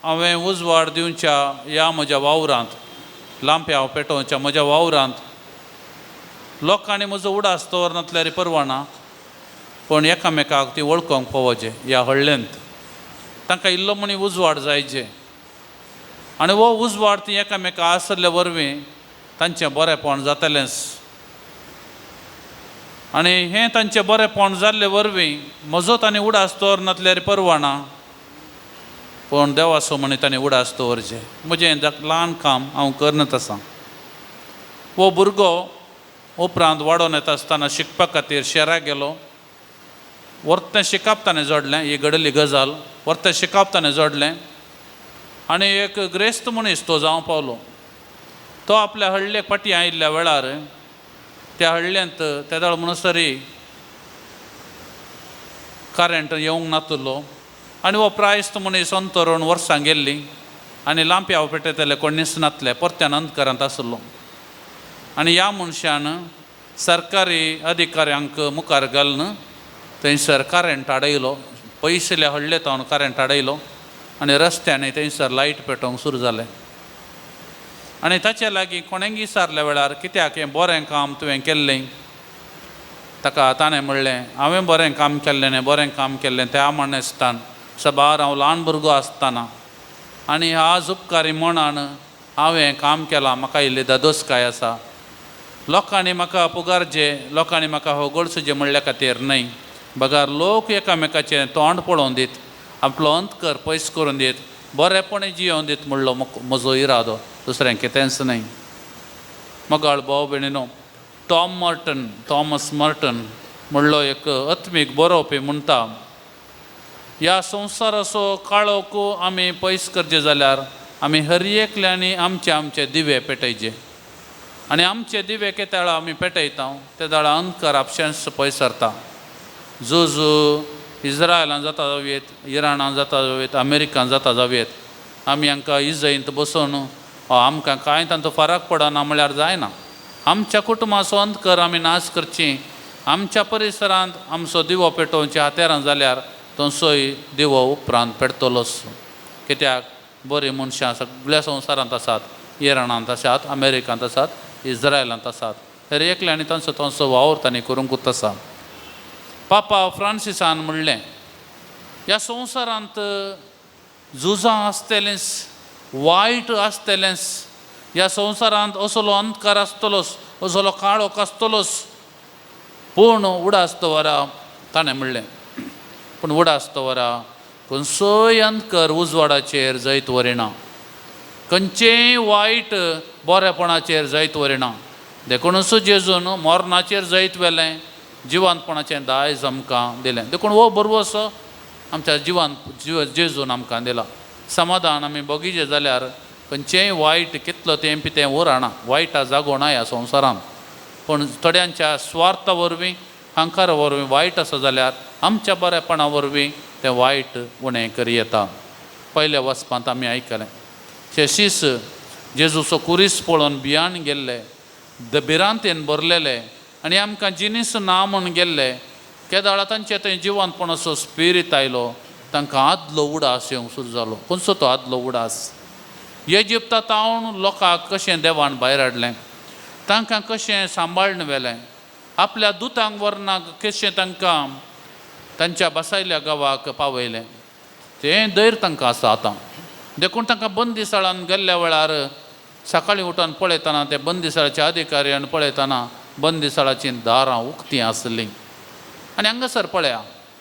हांवें उजवाड दिवच्या ह्या म्हज्या वावरांत, लांप्यांव पेटोवच्या म्हज्या वावरांत लोकांनी म्हजो उडास दवरनासल्यार परवाना, पूण एकामेकाक ती वळखोंक पळोवचें ह्या हळ्ळेंत तांकां इल्लो म्हणी उजवाड जायचे आनी हो उजवाड ती एकामेका आसले वरवीं तांचें बरेंपण जातलेंच. आनी हें तांचें बरेंपण जाल्ले वरवीं म्हजो तांणी उडास दवरनासल्यार परवाना, पूण देवाचो म्हणी तांणी उडास दवरचें. म्हजें ल्हान काम हांव करनत आसा. हो भुरगो उपरांत वाडोवन येता आसतना शिकपा खातीर शहराक गेलो. वर्तें शिकप ताणें जोडलें, ही घडली गजाल, वर्तें शिकप ताणें जोडलें आनी एक ग्रेस्त मनीस तो जावं पावलो. तो आपल्या हळ्ळेक फाटीं आयिल्ल्या वेळार त्या हळ्ळेंत तेदळ म्हणसरी करंट येवंक नातलो आनी हो प्रायस्त मनीस अंतरून वर्सां गेल्लीं आनी लांप्यांव पेटयतले कोणीच नातले, परत्यान अंधकारांत आसलो. आनी ह्या मनशान सरकारी अधिकाऱ्यांक मुखार घालून थंयसर करंट हाडयलो, पयसुल्ल्या हळ्ळे तावन करंट हाडयलो आनी रस्त्यांनी थंयसर लायट पेटोवंक सुरू जालें. आनी ताचे लागीं कोणेंय विचारल्या वेळार कित्याक हें बरें काम तुवें केल्लें, ताका ताणें म्हणलें, हांवें बरें काम केल्लें न्ही, बरें काम केल्लें त्या मानेस्तान सबार हांव ल्हान भुरगो आसतना आनी आज उपकारी मनान हांवें काम केलां, म्हाका इल्ली दादोसकाय आसा, लोकांनी म्हाका पुगारचे, लोकांनी म्हाका होगोळसुचें म्हणल्या खातीर न्हय, बगर लोक एकामेकाचें तोंड पळोवन दीत, आपलो अंतकर पयस करून दीत, बरेपणी जियोवन दीत म्हणलो म्हजो इरादो, दुसरें कितेंच न्हय. मोगाळ भाव भयणीनो, थॉमस मर्टन म्हणलो एक आत्मीक बरोवपी म्हणटा, ह्या संवसाराचो काळोख आमी पयस करचे जाल्यार आमी हर एकल्यांनी आमचे आमचे दिवे पेटयचे आनी आमचे दिवे केदळा आमी पेटयता तेदळा अंधकार आपशेंच पयस सरता. झूज इज्रायलान जाता जावयेत, इराणान जाता जावयेत, अमेरिकान जाता जावयेत, आमी हांकां इजयंत बसोवन आमकां कांय तांचो फरक पडना म्हळ्यार जायना. आमच्या कुटुंबाचो अंधकार आमी नाश करची, आमच्या परिसरांत आमचो दिवो पेटोवचे हातेरां जाल्यार तसोय दिवो उपरांत पेटतलोच. कित्याक बरीं मनशां सगळ्या संवसारांत आसात, इराणांत आसात, अमेरिकांत आसात, इज्रायलांत आसात, तर एकल्यांनी तांचो तांचो वावर तांणी करूंकूच आसा. पापा फ्रांसिसान म्हणलें, ह्या संवसारांत झुजां आसतलेंच, वायट आसतलेंच, ह्या संवसारांत असलो अंधकार आसतलोच, असलो काळोख आसतलोच, पूण उडास दवरा ताणें म्हणलें, पूण उडास दवरा खंयचोय अंधकार उजवाडाचेर जैत व्हरिना, खंयचेय वायट बरेपणाचेर जैत व्हरिना. देखूनच जेजून मरणाचेर जैत व्हेलें, जिवंतपणाचें दायज आमकां दिलें. देखून हो बरो असो आमच्या जिवान जीव जेजून आमकां दिलां. समाधान आमी बगीचे जाल्यार खंयचेंय वायट कितलो तें तें उरना, वायटा जागो ना ह्या संवसारांत. पूण थोड्यांच्या स्वार्था वरवीं हांकारा वरवीं वायट आसा जाल्यार आमच्या बरेपणा वरवीं तें वायट उणें करी येता. पयल्या वचपांत आमी आयकलें शेशीस जेजूचो कुरीस पळोवन भियान गेल्ले, भिरांतेन भरलेले आनी आमकां जिनीस ना म्हूण गेल्ले. केदाळा तांचे थंय जिवनपण असो स्पिरीत आयलो, तांकां आदलो उडास येवंक सुरू जालो. खंयचो तो आदलो उडास? इजिप्ता तावन लोकांक कशें देवान भायर हाडलें, तांकां कशें सांबाळून व्हेलें, आपल्या दुतांक वर्णाक कशें तांकां तांच्या बसायल्या गांवाक पावयलें, तें धैर्य तांकां आसा आतां. देखून तांकां बंदीसाळान गेल्ल्या वेळार सकाळीं उठून पळयतना ते बंदीसाळाचे अधिकाऱ्यान पळयतना बंदीसाळाचीं दारां उक्तीं आसलीं. आनी हांगासर पळया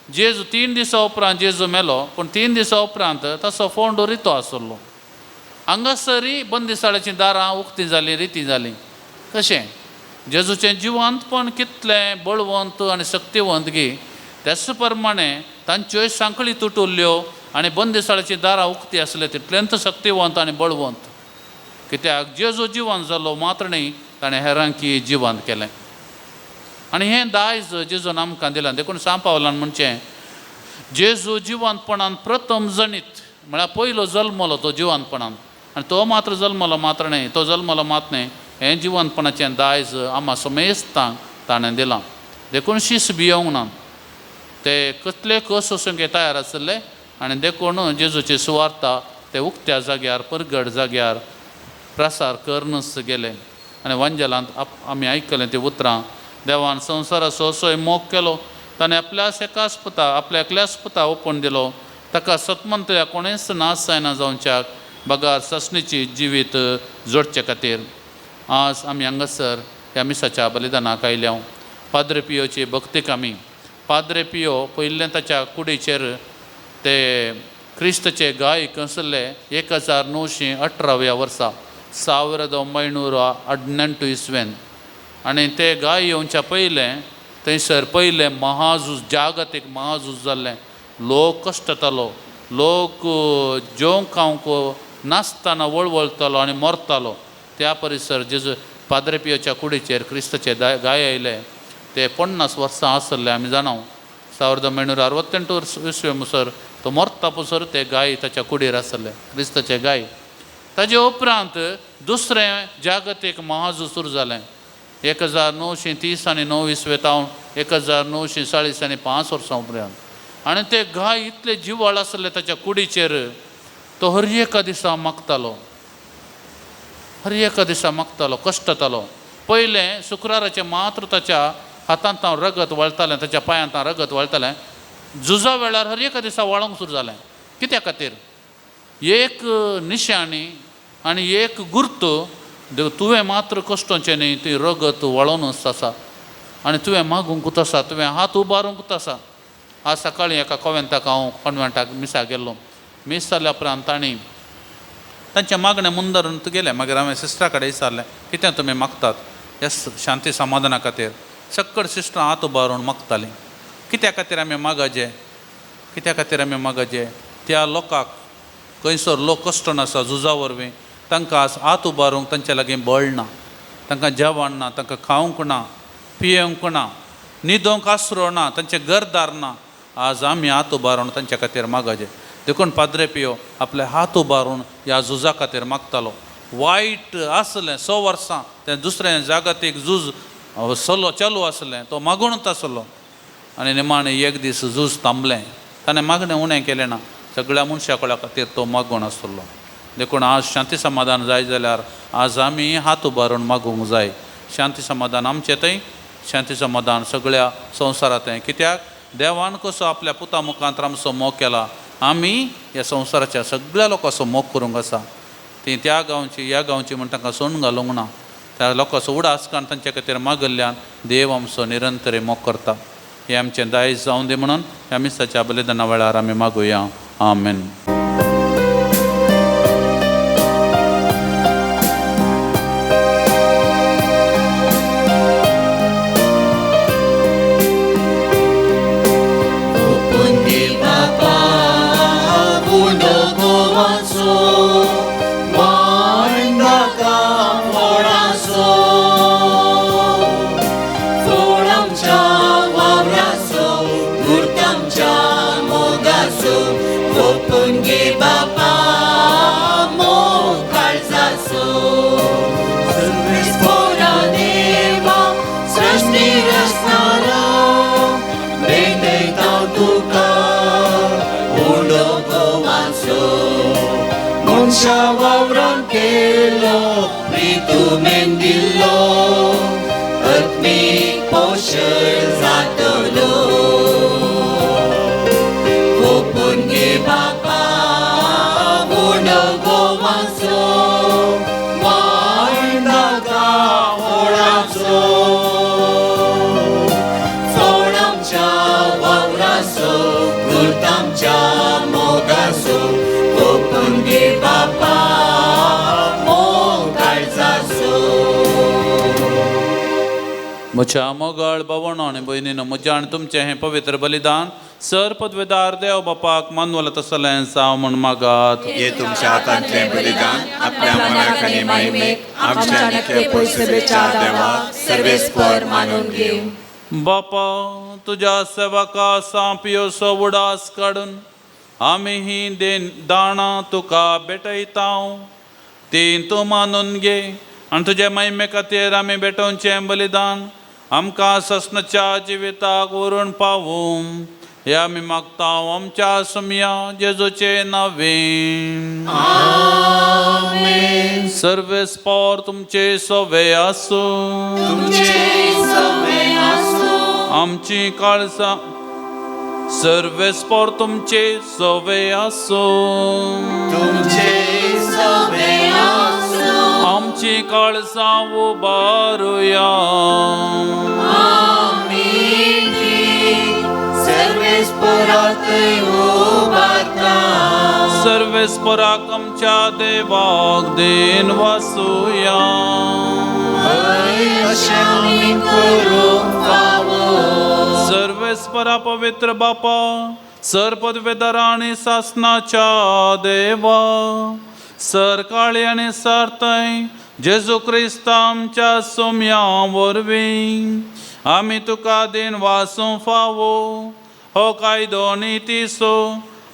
जेजू 3 दिसां उपरांत जेजू मेलो, पूण 3 दिसां उपरांत तसो फोंडो रितो आसलो. हांगासरय बंदीसाळाचीं दारां उक्तीं जालीं, रितीं जालीं. कशें जेजूचें जिवंतपण कितलें बळवंत आनी शक्तिवंत गी, त्याच प्रमाणे तांच्योय सांखळी तुटुल्ल्यो आनी बंदीसाळाचीं दारां उक्तीं आसले तितलेंच शक्तिवंत आनी बळवंत. कित्याक जेजू जिवंत जालो मात्र न्ही, ताणें हेरांकी जिवंत केलें. आनी हें दायज जेजून आमकां दिलां. देखून सांव पावलान म्हणचें जेजू जिवंतपणान प्रथम जणीत, म्हळ्यार पयलो जल्मलो तो जिवंतपणान, आनी तो मात्र जल्मलो मात्र न्ही, तो जल्मलो मात न्ही, हें जिवंतपणाचें दायज आमा समेस्तांक ताणें दिलां. देखून शीस भियोंक ना, ते कसले कस वचूंक तयार आसले. आनी देखून जेजूची सुवार्ता ते उक्त्या जाग्यार परगट जाग्यार प्रसार करनच गेले. आनी वंजलांत आमी आयकलें ती उतरां, देवान संवसाराचो असोय मोग केलो, ताणें आपल्याच एकाच पुता आपल्या एकल्याच पुता ओपून दिलो, ताका सतमंतल्या कोणेच नाश जायना जावच्याक बगार सासणीची जिवीत जोडचे खातीर. आज आमी हांगासर ह्या मिसाच्या बलिदानाक आयल्या. पाद्रे पियोची भक्तीक आमी पाद्रे पियो पयलें ताच्या कुडीचेर ते क्रिस्तचे गाय कंसले 1918व्या वर्सा 1918 इस्वेन. आनी ते गाय येवच्या पयलें थंयसर पयलें महाझूज, जागतीक महाझूज जाल्लें. लोक कश्टतालो, लोक जेवंक खावंक नासतना वळवळतालो आनी मरतालो. त्या परिसर जेजू पाद्रे पियोच्या कुडीचेर क्रिस्तचे गाय आयले ते 50 वर्सां आसले आमी जाणाव. 1968 इसवे मुसर तो मरता पसर ते गाय ताच्या कुडीर आसले, क्रिस्तचे गाय. ताजे उपरांत दुसरें जागतीक महाझूज सुरू जालें 1930 आनी 9 इसवे तावन 1940 आनी 5 वर्सां उपरांत. आनी ते गाय इतले जिवाळ आसले ताच्या कुडीचेर, तो हर एका दिसा मागतालो, हर एका दिसा मागतालो, कश्टतालो. पयलें शुक्राराचें मात्र ताच्या हातांत रगत वळतालें, ताच्या पांयांत रगत वळतालें. झुजा वेळार हर एका दिसा वळोंक सुरू जालें. कित्या खातीर? एक निशाणी आनी एक गुर्त, तुवें मात्र कश्टोचें न्ही, ती रगत वळोनच आसा आनी तुवें मागूंकूच आसा, तुवें हात उबारूंकूच आसा. आज सकाळीं एका कोवेंताक हांव कॉन्वेंटाक मिसाक गेल्लो. मीस जाल्या उपरांत तांणी तांचें मागणें मुंदरून गेलें. मागीर हांवें सिस्टरा कडेन विचारलें, कितें तुमी मागतात? येस, शांती समाधाना खातीर. सक्कड सिस्टरां हात उबारून मागतालीं. कित्या खातीर आमी मागाजे? कित्या खातीर आमी मागाजे? त्या लोकांक खंयसर लोक कश्टन आसा झुजा वरवीं, तांकां हात उबारूंक तांचे लागीं बळ ना, तांकां जेवण ना, तांकां खावंक ना, पियेवंक ना, न्हिदोंक आसरो ना, तांचें घरदार ना. आज आमी हात उबारून तांच्या खातीर मागाजे. देखून पाद्रे पियो आपले हात उबारून ह्या झुजा खातीर मागतालो. वायट आसलें 100 वर्सां तें दुसरें जागतीक झूज सलो चालू आसलें, तो मागूनच आसलो. आनी निमाणें एक दीस झूज थांबलें, ताणें मागणें उणें केलें ना, सगळ्या मनशा कोळा खातीर तो मागून आसलो. देखून आज शांती समाधान जाय जाल्यार आज आमी हात उबारून मागूंक जाय. शांती समाधान आमचें थंय, शांती समाधान सगळ्या संवसारांत. कित्याक देवान कसो आपल्या पुता मुखांत आमचो मोग केला, आमी ह्या संवसाराच्या सगळ्या लोकांचो मोग करूंक आसा. ती त्या गांवची ह्या गांवची म्हण तांकां सोडून घालूंक ना. त्या लोकांचो उडास काडून तांच्या खातीर मागल्ल्यान देव आमचो निरंतर मोग करता. हें आमचें दायज जावं दी म्हणून ह्या मिसाच्या बलिदाना वेळार आमी मागुया. आमेन. बापा दिता तुका उंडो गोवाचो मनशा वावरान केलो प्रितुमेन दिल्लो आत्मीक पोशण जातलो ओपून घे बापा उंडो गोवाचो वाण नाका ओळाचो फोण आमच्या वावराचो गुर्त आमच्या मोगाचो ओपून घे बापा मोग काळजाचो. म्हज्या मोगाळ बावणो आनी भयणीनो, म्हज्या आनी तुमचें हें पवित्र बलिदान सर पदवेदार देव बापाक मानवला तसलें जावं म्हूण मागात. हे तुमच्या हातांतलें बलिदान आपल्या मनाक आनी महिमेक आमच्या नित्य पयसुवेच्या देवा सर्वेस्पर मानून घेवं. बापा, तुज्या सेवका सांपियोसो उडास काडून आमी ही देन दाणां तुका भेटयता, ती तूं मानून घे आनी तुजे महिमे खातीर आमी भेटोवचें बलिदान आमकां सस्नाच्या जिविताक व्हरून पावूं, हे आमी मागता आमच्या सुमया जेजूचे नांवें. सर्वेस्पर तुमचे सवे आसूं. आमची काळजां सर्वेस्पर तुमचे सवे आसूं. तुमचे सवे आसूं. आमची काळजां उबारुया. सर्वेस्परातय उबारता. सर्वेस्पराक आमच्या देवाक then वासुया. अशें आमी करूंक फावो. सर्वेस्परा पवित्र बापा, सर पदवेदारा आनी सासनाच्या देवा, सर काळी आनी सारतय जेजू क्रिस्त आमच्या सोम्या वरवीं आमी तुका then वासूं फावो हो कायदो नितीसो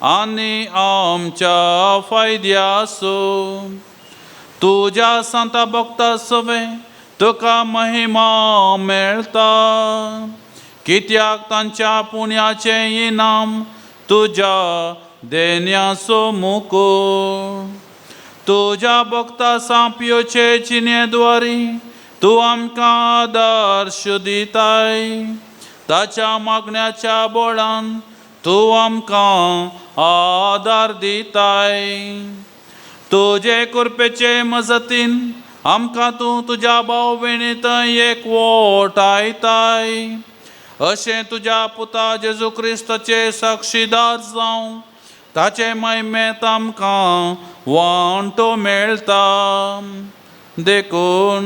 आनी आमच्या फायद्यासो. तुज्या सांता भक्ता सवे तुका महिमा मेळटा, कित्याक तांच्या पुण्याचें इनाम तुज्या देन्याचो मुको. तुज्या भक्ता सांपयोचे चिन्हे तूं आमकां आदर्श दिताय, ताच्या मागण्याच्या बोळान तूं आमकां आदार दिताय. तुजे कृपेचे मजतीन आमकां तूं तुज्या भाव भयणींत एकवट आयताय, अशें तुज्या पुता जेजू क्रिस्ताचे साक्षीदार जावं ताचे महिमेंत आमकां वांटो मेळटा. देखून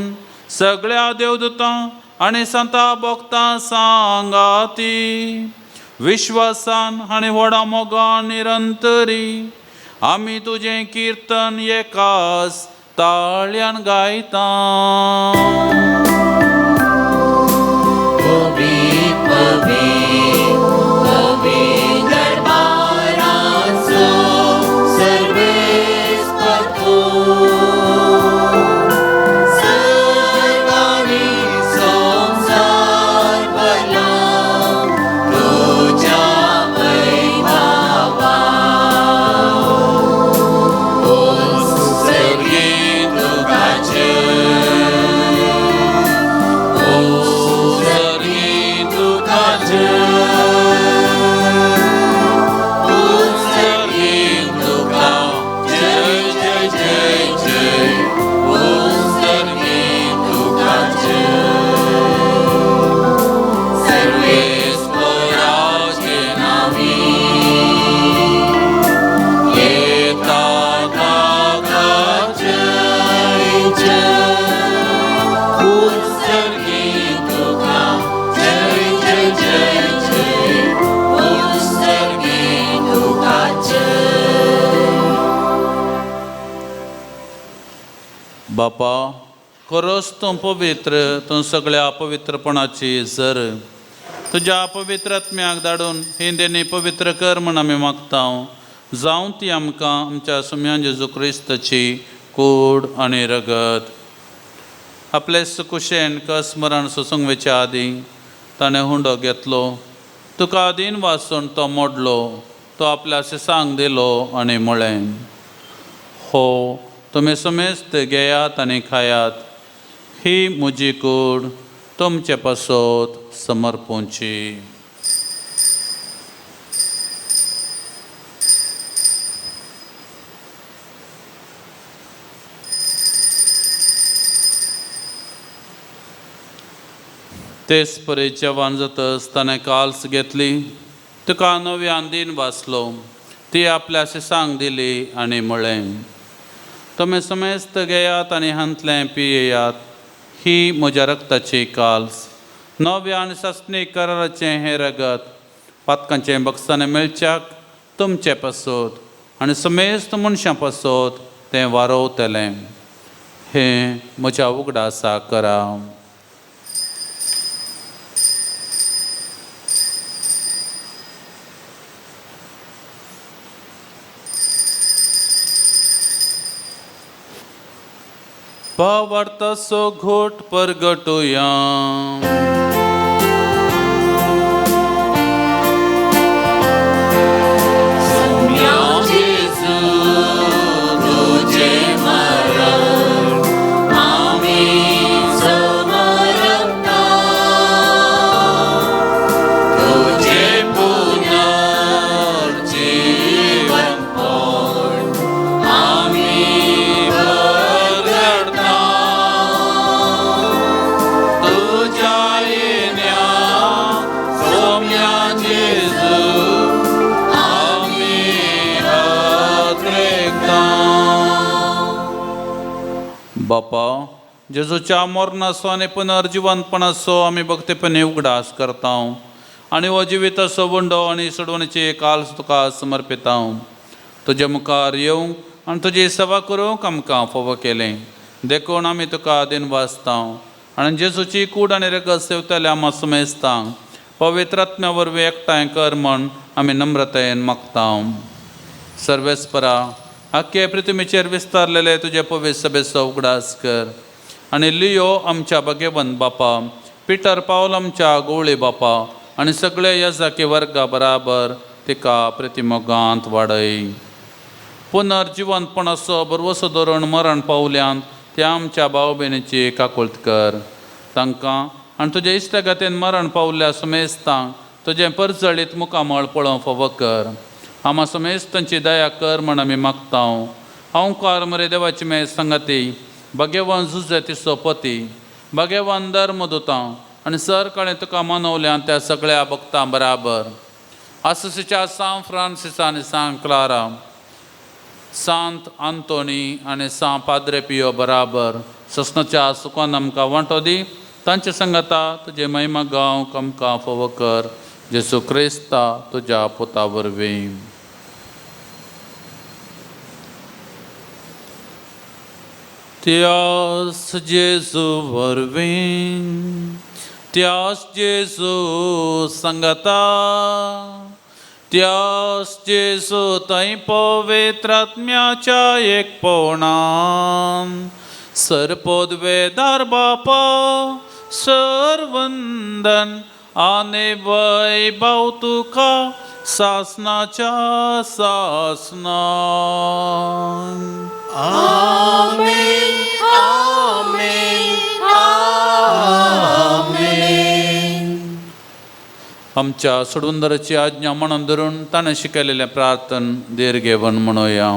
सगळ्या देवदूतां आनी संता भक्तां सांगाती विश्वासान आनी व्हडा मोगान निरंतरी आमी तुजें किर्तन एकाच ताळ्यान गायता. दरबाराचो सर्वेस्पर तूं सर्वांनी संवसार भरला तुज्या वैभवान. उत्सर्गी तुका जय, उत्सर्गी तुका जय, उत्सर्गी तुका जय जय जय जय, उत्सर्गी तुका जय. सर्वेस्पराचे नावी येता ताका जय जय, उत्सर्गी तुका जय जय जय जय, उत्सर्गी तुका जय. बापा, खरोच तूं पवित्र, तूं सगळ्या पवित्रपणाची जर तुज्या पवित्र आत्म्याक धाडून ही देणी पवित्र कर म्हूण आमी मागता. जावं ती आमकां आमच्या सुम्यान जेजू क्रिस्ताची कूड आनी रगत. आपले सुकुशेन कस मरण सोसूंक वयच्या आदीं ताणें हुंडो घेतलो तुका दीन वासून तो मोडलो, तो आपल्या शिसांक दिलो आनी म्हळें, हो तुमी समेस्त घेयात आनी खायात, ही म्हजी कूड तुमचे पासत समर्पूंची. तेच परी जेवण जातच ताणें काल्स घेतली, तुका नव्यान दीन वाचलो, ती आपल्या शिसांक दिली आनी म्हळें, तुमी समेस्त घेयात आनी हांतलें पियेयात, ही म्हज्या रक्ताची काल्स, नव्या आनी सासणी कराराचें हें रगत पातकांचें बक्षाणें मेळच्याक तुमचे पासत आनी समेस्त मनशां पासत तें वारोवतलें. हें म्हज्या उगडासा करा. भावार्थाचो घोट परगटुया. बापा, जेजूच्या मरणाचो आनी पुनर्जिवंतपणाचो आमी भक्तीपणी उगडास करता आनी हो जिविताचो वंडो आनी सोडवणेची काल्स तुका समर्पिता. तुजे मुखार येवंक आनी तुजी सेवा करूंक आमकां फावो केलें देखून आमी तुका दिनवासता आनी जेजूची कूड आनी रगत सेवतल्या आमा सुमेस्ता पवित्र आत्म्या वरवीं एकठांय कर म्हण आमी नम्रतायेन मागता. सर्वेस्परा, आख्खे पृथ्वीचेर विस्तारलेले तुजे पवित्र सभेचो उगडास कर आनी लियो आमच्या भाग्यवंत बापा, पिटर पावल आमच्या गोवळी बापा आनी सगळे यजाकी वर्गा बराबर तिका प्रतिमोगांत वाडय. पुनर्जिवंतपणाचो बरवसो धरून मरण पावल्यान त्या आमच्या भाव भयणीची काकुळट कर. तांकां आनी तुजे इश्टागतीन मरण पावल्या समेस्तांक तुजें परजळीत मुखामळ पळोवंक फावो कर. आमा समेस्तांची दया कर म्हण आमी मागता. ओंकार मरे देवाची मे संगती, भाग्यवान जुजे तिचो पती, भाग्यवान धर्मदुतां आनी सर काळें तुका मनवल्यान त्या सगळ्या भक्तां बराबर आसुसीच्या सांत फ्रांसिस आनी सांत क्लारा, सांत आंतोनी आनी सांत पाद्रे पियो बराबर ससनाच्या सुखान आमकां वांटो दी. तांचे संगता तुजे महिमा गावंक आमकां फावो कर. जेसू क्रिस्ता तुज्या पुता वरवीं. त्यास जेजू वरवीं, त्यास जेजू संगता, त्यास जेजू थंय पवित्र आत्म्याच्या एकपणान सरपोदवेदार बापा सरवंदन आनी वैभव तुका सासनाच्या सासनान. आमेन, आमेन, आमेन. आमच्या सोडवंदराची आज्ञा म्हणून धरून ताणें शिकयलेलें प्रार्थन धीर घेवन म्हणुया.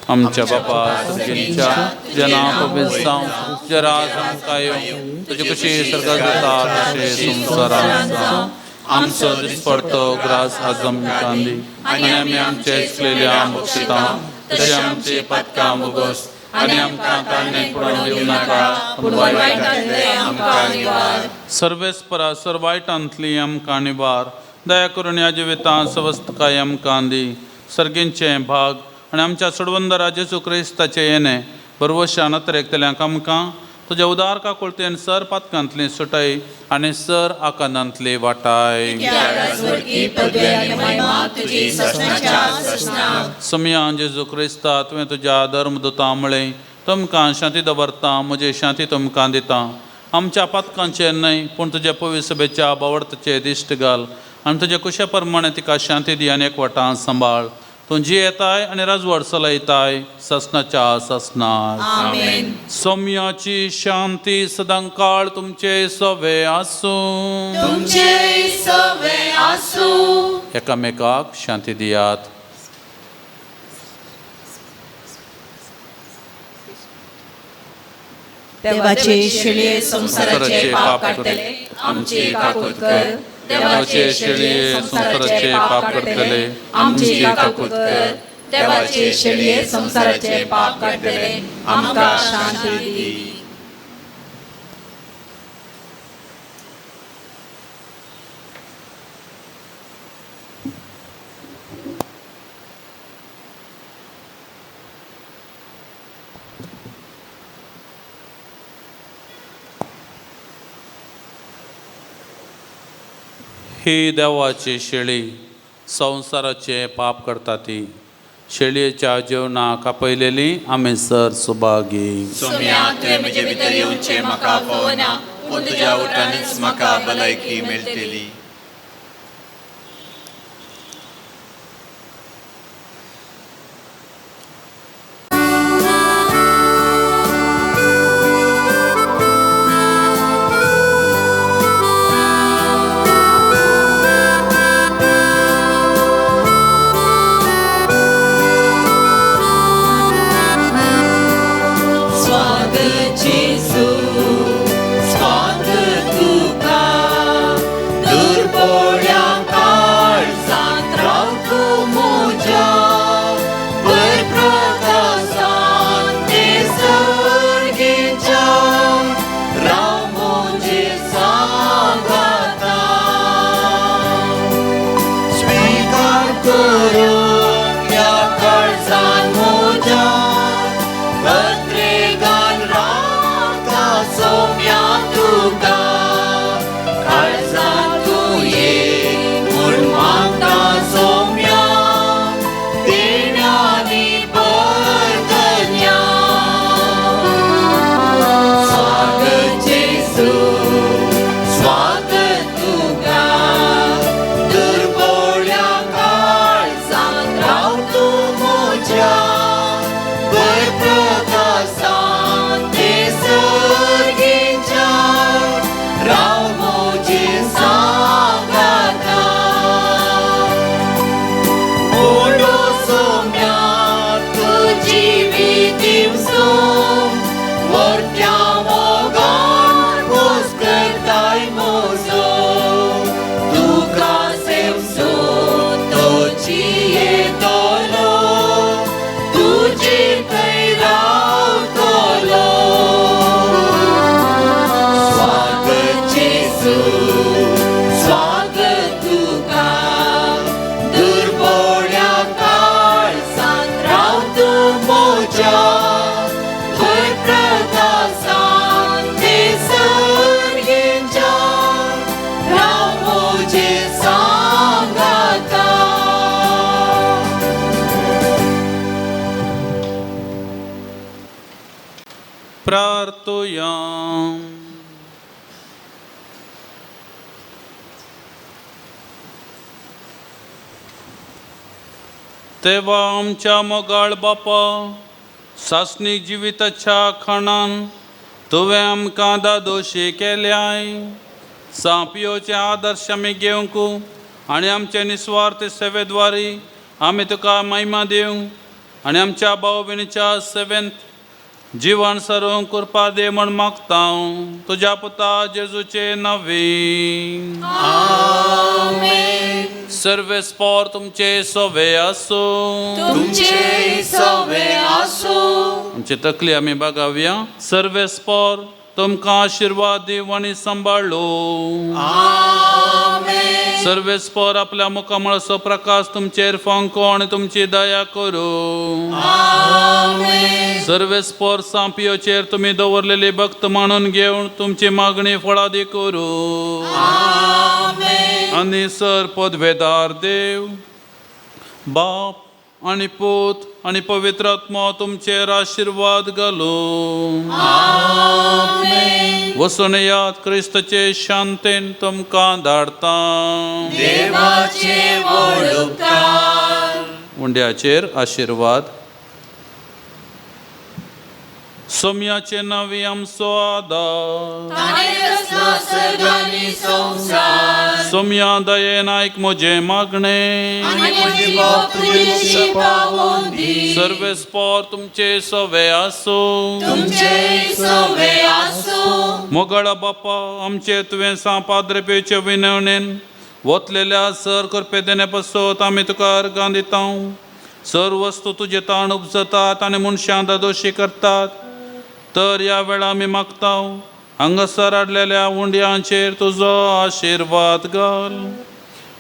आमच्या बापा सर्गींच्या, तुजें नांव पवित्र जावं, तुजें राज आमकां येवं, तुजी खुशी सर्गात जाता तशें संवसारांत जावं. आमचो दिसपडतो ग्रास आज आमकां दी आनी आमी आमचे चुकलेल्या बक्षिता तशें आमचे पातकां भोगोस आनी आमकां ताणें पडोवन दिवं नाका, पूण वायटांतलें आमकां निवार. सर्वेस्परा सर वायटांतली आमकां निवार. दया करून ह्या जिवितांत सवस्तकाय आमकां दी. सर्गींचें भाग आनी आमच्या सोडवंदरा जेजू क्रिस्ताचें येणें बरवशान अतरेकतल्यांक आमकां तुज्या उदार काकुळतेन सर पातकांतली सुटाय आनी सर आकांतांतली वाटाय. समिया जेजू क्रिस्ता, तुवें तुज्या धर्मदुतां म्हळें, तुमकां शांती दवरता, म्हजी शांती तुमकां दिता. आमच्या पातकांचेर न्हय पूण तुज्या पवित्र सभेच्या बावडताचेर दिश्ट घाल आनी तुज्या कुशा प्रमाणे तिका शांती दी आनी एकवटान सांबाळ. तूं जियेताय आनी राजवट चलयताय ससनाच्या ससनार. आमेन. सौम्याची शांती सदांकाळ तुमचे सवे आसूं. तुमचे सवे आसूं. एकामेकाक शांती दियात. देवाचे शेळये संवसाराचे पाप काडटले, आमची काकूत कर. देवाचे शेळये संवसाराचे पाप काडटले, आमची काकूत कर. देवाचे शेळये संवसाराचे पाप काडटले, आमकां शांती दी. ही देवाची शेळी संवसाराचे पाप करता ती शेळयेच्या जेवणाक आपयलेली आमी सर सुभागी. सोम्या, तुवें म्हजे भितर येवचें म्हाका पळोवना, पूण तुज्या उठांनीच म्हाका भलायकी मेळटली. स्वागत जेजू, स्वागत तुका, दुर्बोळ्या काळजांत राव तूं म्हज्या, वरप्रकाशान ते सर्गेच्या, राव म्हजे सांगाता. स्वीकार करूं ह्या काळजान म्हज्या, पत्रेगान रावता सोम्या तुका, काळजान तूं ये म्हूण मागता सोम्या, देण्यानी बरधन्या. स्वागत जेजू, स्वागत तुका, दुर्बोळ्या काळजान राव तूं म्हज्या, वरप्रकाशान ते सर्गेच्या, राव म्हजे सांगाता. मोडो सोम्या तुजी विधीवसून, वरत्या मोगान खोस करताय म्हजो, तुका सेवसून तो जियेतलो, तुजे थंय रावतलो. स्वागत जेजू, स्वागत तुका, दुर्बोळ्या काळजांत राव तूं म्हज्या, वरप्रकाशान ते सर्गेच्या, राव म्हजे सांगाता. प्रार्थुया. तेव्हा आमच्या मोगाळ बापा, सासणीक जिविताच्या खाणान तुवें आमकां दादोशी केल्याय. सांपयोचे आदर्श आमी घेवंक आनी आमचे निस्वार्थ सेवेद्वारी आमी तुका महिमा दिवंक आनी आमच्या भाव भयणीच्या सेवेंत जीवन सरूंक कृपा दी म्हूण मागता तुज्या पुता जेजूचे नवी. सर्वेस्पोर तुमचे सवे आसूं. तुमचे सवे आसूं. आमची तकली आमी बागावया. सर्वेस्पोर तुमकां आशिर्वाद दिवं आनी सांबाळू. सर्वेस्पोर आपल्या मुखामळाचो प्रकाश तुमचेर फांको आनी तुमची दया करूं. सर्वेस्पोर सांपयोचेर तुमी दवरलेली भक्त मानून घेवन तुमची मागणी फळादी करूं. आनी सर पदवेदार देव बाप आनी पूत आनी पवित्र आत्मो तुमचेर आशिर्वाद घालूं. वचून याद क्रिस्तचे शांतेन तुमकां धाडता. देवाचे व्हड उपकार. उंड्याचेर आशिर्वाद. सोम्याचे नांवी आमचो आदार. ताणें रचला सर्ग आनी संवसार. सोम्या दयेन आयक म्हजें मागणें. आनी म्हजी बोब तुजेशी पावोवन दी. सर्वेस्पोर तुमचे सवे आसूं. तुमचेय सवे आसूं. मोगाळा बापा आमचे तुवें सां पाद्रपेचे विनवणेन वतलेल्या सर करपे देणे पासत आमी तुका अर्गां दिता. सर वस्तू तुजे ताण उपजतात आनी मनशां दादोशी करतात. तर ह्या वेळा आमी मागता हांगासर हाडलेल्या उंड्यांचेर तुजो आशिर्वाद घाल.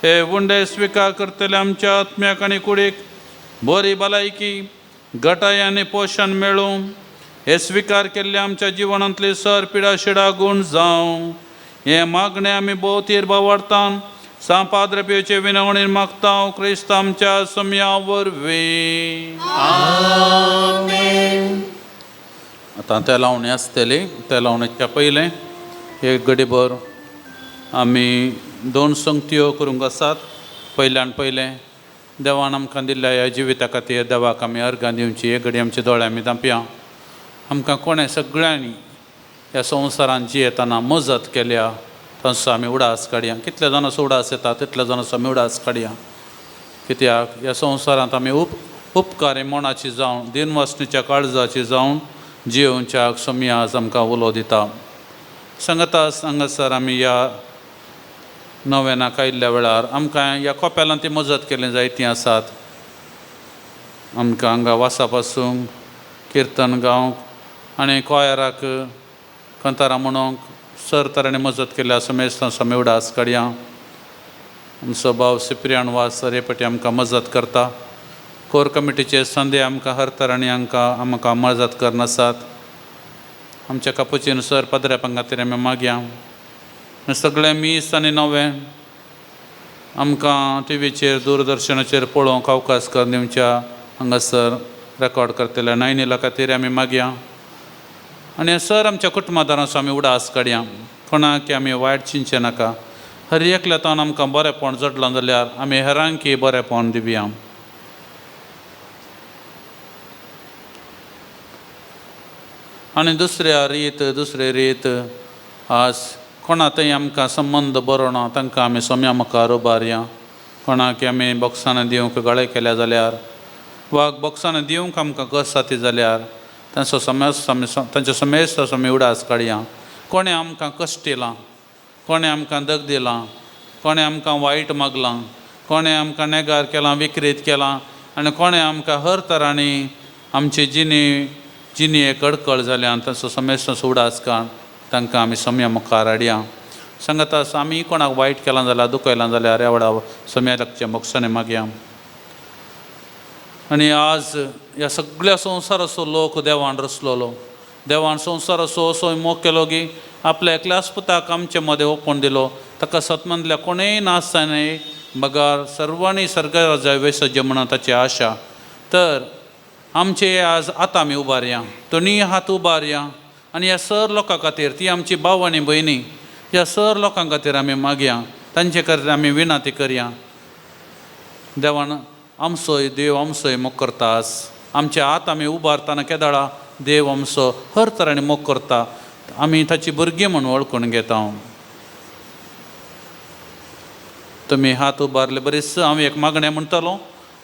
हे उंडे स्विकार करतले आमच्या आत्म्याक आनी कुडीक बरी भलायकी गटाय आनी पोशण मेळूं. हे स्विकार केल्ले आमच्या जिवनांतली सर पिडा शिडा गूण जावं. हें मागणें आमी भोवतीर बावडतान सां पाद्रपेचे विनवणीन मागता क्रिस्त आमच्या सम्या वरवीं. आतां ते लावणी आसतली. ते लावणेच्या पयलें एक गडीभर आमी दोन संगत्यो करूंक आसात. पयल्यान पयलें देवान आमकां दिल्ल्या ह्या जिविता खातीर देवाक आमी अर्गां दिवची. एक घडी आमच्या दोळे आमी धांपया. आमकां कोणें सगळ्यांनी ह्या संवसारांत जियेतना मजत केल्या तांचो आमी उडास काडया. कितल्या जाणांचो उडास येता तितल्या जाणांचो आमी उडास काडया. कित्याक ह्या संवसारांत आमी उपकारी मनाची जावन दिनवासणीच्या काळजाची जावन जियोवच्याक सोमया आज आमकां उलो दिता. सांगता हांगासर आमी ह्या नव्यानाक आयिल्ल्या वेळार आमकां ह्या कोपेलान ती मजत केली जायतीं आसात. आमकां हांगा वासा पासून किर्तन गावंक आनी कोयराक कांतारां म्हणूंक सर तरांनी मजत केल्या. समेस्तां आमी उडास काडया. आमचो भाव सिप्रियान वास सर हे पटी आमकां मजत करता. कोर कमिटीचे संदे आमकां हर तरांनी आमकां मजत करनासात. आमच्या कापुचीन सर पदऱ्या खातीर आमी मागया. सगळें मीस आनी नवें आमकां टिवीचेर दूरदर्शनाचेर पळोवंक अवकाश करून दिवच्या हांगासर रेकॉर्ड करतल्या नायनीला खातीर आमी मागया. आनी सर आमच्या कुटुंबादारांचो आमी उडास काडया. कोणाक आमी वायट चिंतचें नाका. हर एकल्या तावन आमकां बरेंपण जडलां जाल्यार आमी हेरांकी बरेंपण दिवया. आनी दुसरे रीत आज कोणा थंय आमकां संबंद बरो ना तांकां आमी सोम्या मुखार उबारया. कोणाक आमी बॉक्सांनी दिवंक गळे केल्या जाल्यार वा बॉक्सांनी दिवंक आमकां कस जाती जाल्यार तांचो समेस्त आमी तांचो समेस्त आमी उडास काडया. कोणें आमकां कश्ट दिलां, कोणें आमकां दग दिलां, कोणें आमकां वायट मागलां, कोणें आमकां नेगार केलां, विक्रीत केलां आनी कोणें आमकां हर तरांनी आमची जिणेक अडकळ जाल्या तांचो समेस्त उडास काड तांकां आमी सम्या मुखार हाडया. सांगता आमी कोणाक वायट केलां जाल्यार दुखयलां जाल्यार ह्या वेळार सम्या लागच्या मोक्षाने मागया. आनी आज ह्या सगळ्या संवसाराचो लोक देवान रचलोलो. देवान संवसाराचो असो मोग केलो की आपल्या एकल्याच पुताक आमचे मदें ओपून दिलो. ताका सतमंतल्या कोणेय नासताना बगर सर्वांनी सर्गराजा वेसज्य म्हणून ताची आशा. तर आमचे आज आतां आमी उबारया, दोनूय हात उबारया आनी ह्या सर लोकां खातीर, ती आमची भाव आनी भयणी, ह्या सर लोकां खातीर आमी मागया, तांचे खातीर आमी विनंती करया. देवान आमचोय देव आमचोय मोग करता. आज आमचे हात आमी उबारतना केदळा देव आमचो हर तरांनी मोग करता. आमी ताची भुरगीं म्हूण वळखून घेता. तुमी हात उबारले बरीच हांव एक मागणें म्हणटलो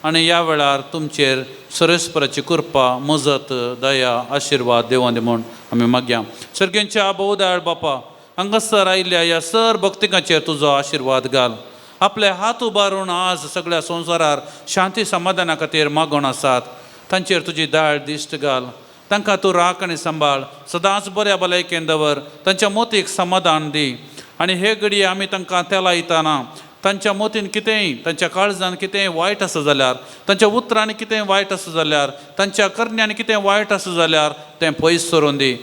आनी ह्या वेळार तुमचेर सरेस्पराची कृपा, मजत, दया, आशिर्वाद देवान दी म्हूण आमी मागया. सर्गेंच्या भोवदयाळ बापा, हांगासर आयिल्ल्या ह्या सर भक्तिकाचेर तुजो आशिर्वाद घाल. आपले हात उबारून आज सगळ्या संवसारार शांती समाधाना खातीर मागोवन आसात तांचेर तुजी दाळ दिश्ट घाल. तांकां तूं राख आनी सांबाळ, सदांच बऱ्या भलायकेन दवर, तांच्या मोतीक समाधान दी. आनी हे घडये आमी तांकां तेलायतना तांच्या मोतीन कितेंय, तांच्या काळजान कितेंय वायट आसा जाल्यार, तांच्या उतरांनी कितेंय वायट आसा जाल्यार, तांच्या करण्यांनी कितेंय वायट आसा जाल्यार तें पयस सरून दी.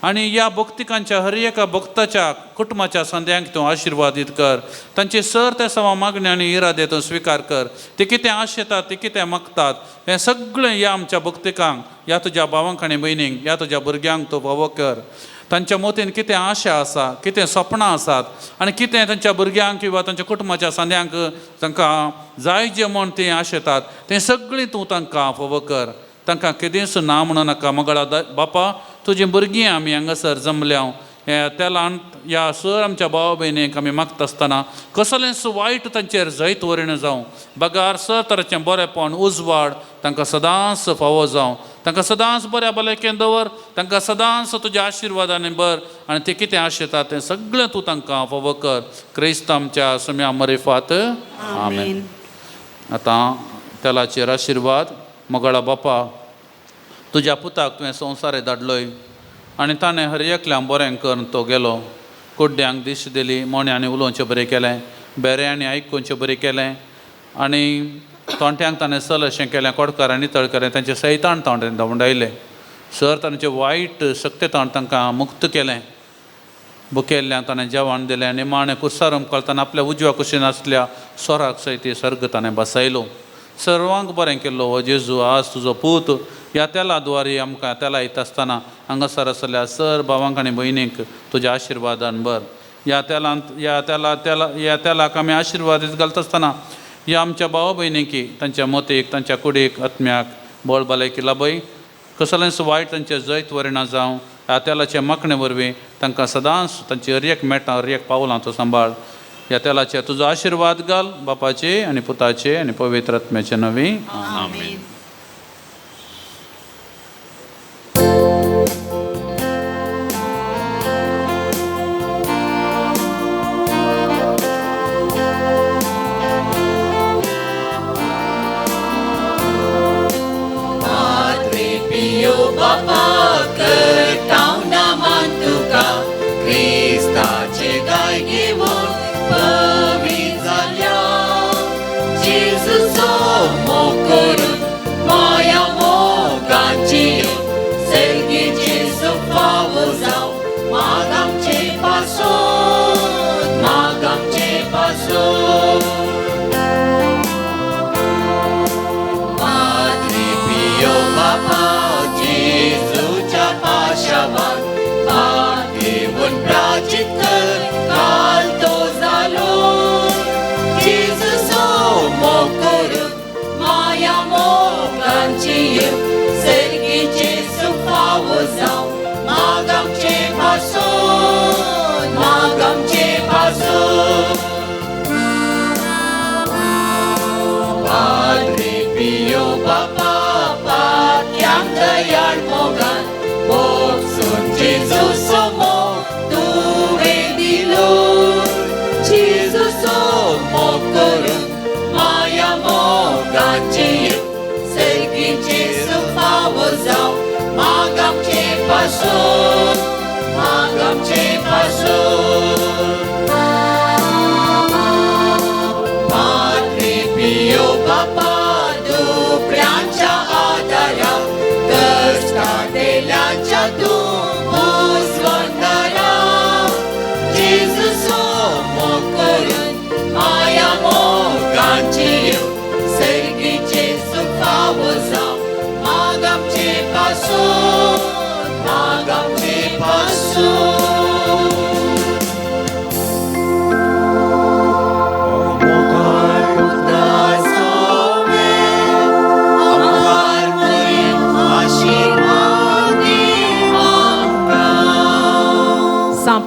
आनी ह्या भक्तिकांच्या हर एका भक्ताच्या कुटुंबाच्या संद्यांक तूं आशिर्वादीत कर. तांचे सर ते सवा मागणी आनी इरादे तूं स्विकार कर. ते कितें आशेतात, ते कितें मागतात हें सगळें ह्या आमच्या भक्तिकांक, ह्या तुज्या भावांक आनी भयणींक, ह्या तुज्या भुरग्यांक तूं फावो कर. तांच्या मोतीन कितें आशा आसा, कितें सपनां आसात आनी कितें तांच्या भुरग्यांक किंवा तांच्या कुटुंबाच्या सांद्यांक तांकां जाय जें म्हूण तीं आशेतात तें सगळीं तूं तांकां फावो कर. तांकां केदींच ना म्हणू नाका. मगळा बापा, तुजीं भुरगीं आमी हांगासर जमल्या ह्या तेलान ह्या सर आमच्या भाव भयणीक आमी मागता आसतना कसलेंच वायट तांचेर जैत वरिण जावं, बगार सर तरेचें बरेंपण उजवाड तांकां सदांच फावो जावं. तांकां सदांच बऱ्या भलायकेन दवर, तांकां सदांच तुज्या आशिर्वादांनी भर आनी ते कितें आशेतात तें सगळें तूं तांकां फावो कर. क्रिस्त आमच्या सुम्या मरिफात आमेन. आतां तेलाचेर आशिर्वाद. मगळा बापा, तुज्या पुताक तुवें संवसारे धाडलोय आनी ताणें हर एकल्याक बरें करून तो गेलो. कुड्ड्यांक दिश दिली, मोण्यांनी उलोवचें बरें केलें, बेऱ्यांनी आयकुचें बरें केलें आनी तोंट्यांक ताणें सल अशें केलें, कोडकारांनी नितळ केलें, तांचें सैतान ताणें धांवडायलें, सर तांचे वायट शक्ती ताणें तांकां मुक्त केलें. बुकेल्ल्यान ताणें जेवण दिलें आनी माणें कुर्सार उमकळताना आपल्या उजव्या कुशीन आसल्या सोराक सयत सर्ग ताणें बसयलो. सर्वांक बरें केल्लो हो जेजू आज तुजो पूत ह्या तेला द्वारी आमकां तेला येता आसतना हांगासर आसल्या सर भावांक आनी भयणींक तुज्या आशिर्वादान भर. ह्या तेलांत ह्या तेला तेला ह्या तेलाक आमी आशिर्वादीत घालता आसतना ह्या आमच्या भाव भयणींकी तांच्या मोतीक, तांच्या कुडीक, आत्म्याक बळ भलायकी लाभय. कसलेंच वायट तांचें जैत वरिणा जावं. ह्या तेलाचे मागणे वरवीं तांकां सदांच तांची हर एक मेटां, हर एक पावलां तूं सांबाळ. ह्या तेलाचे तुजो आशिर्वाद घाल बापाचे आनी पुताचे आनी पवित्र आत्म्याचे नवी आमेन. Padre Pio बापा करतांव नमन तुका, क्रिस्ताचे गाय घेवन पवित्र जाल्या. जेजूचो मोग करून माया मोगाची सर्गी जेजू फावो जावं, माग आमचे पासून, माग आमचे पासून. Padre Pio बापा जेजूच्या पाशावान हात घेवन प्राचित कर काल तो जालो. जेजूचो मोग करून माया मोगाची सर्गी जेजू फावो जावं, माग आमचे पासून, माग आमचे पासून. Padre Pio बापा पाक्यांक दयाळ मोगान भोगसून जेजूचो मोग तुवें दिलो. जेजूचो मोग करून माया मोगाची सर्गी जेजू फावो जावं, माग आमचे पासून, माग आमचे पासून. Padre Pio बापा दुबळ्यांच्या आदारा कश्टांतल्यांच्या तूं उजवणारा. जेजूचो मोग करून माया मोगाची सर्गी जेजू फावो जावं, माग आमचे पासून, माग आमचे पासून.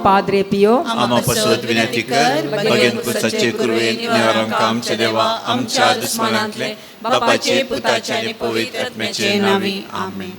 Padre Pio, आमा पसत विनंती कर, बगेन पुताचे कुरवेन निवारांक आमच्या देवा आमच्या दुस्मनांतले बापाचे पुताचे आनी पवित्र आत्म्याचे नांवी आमेन.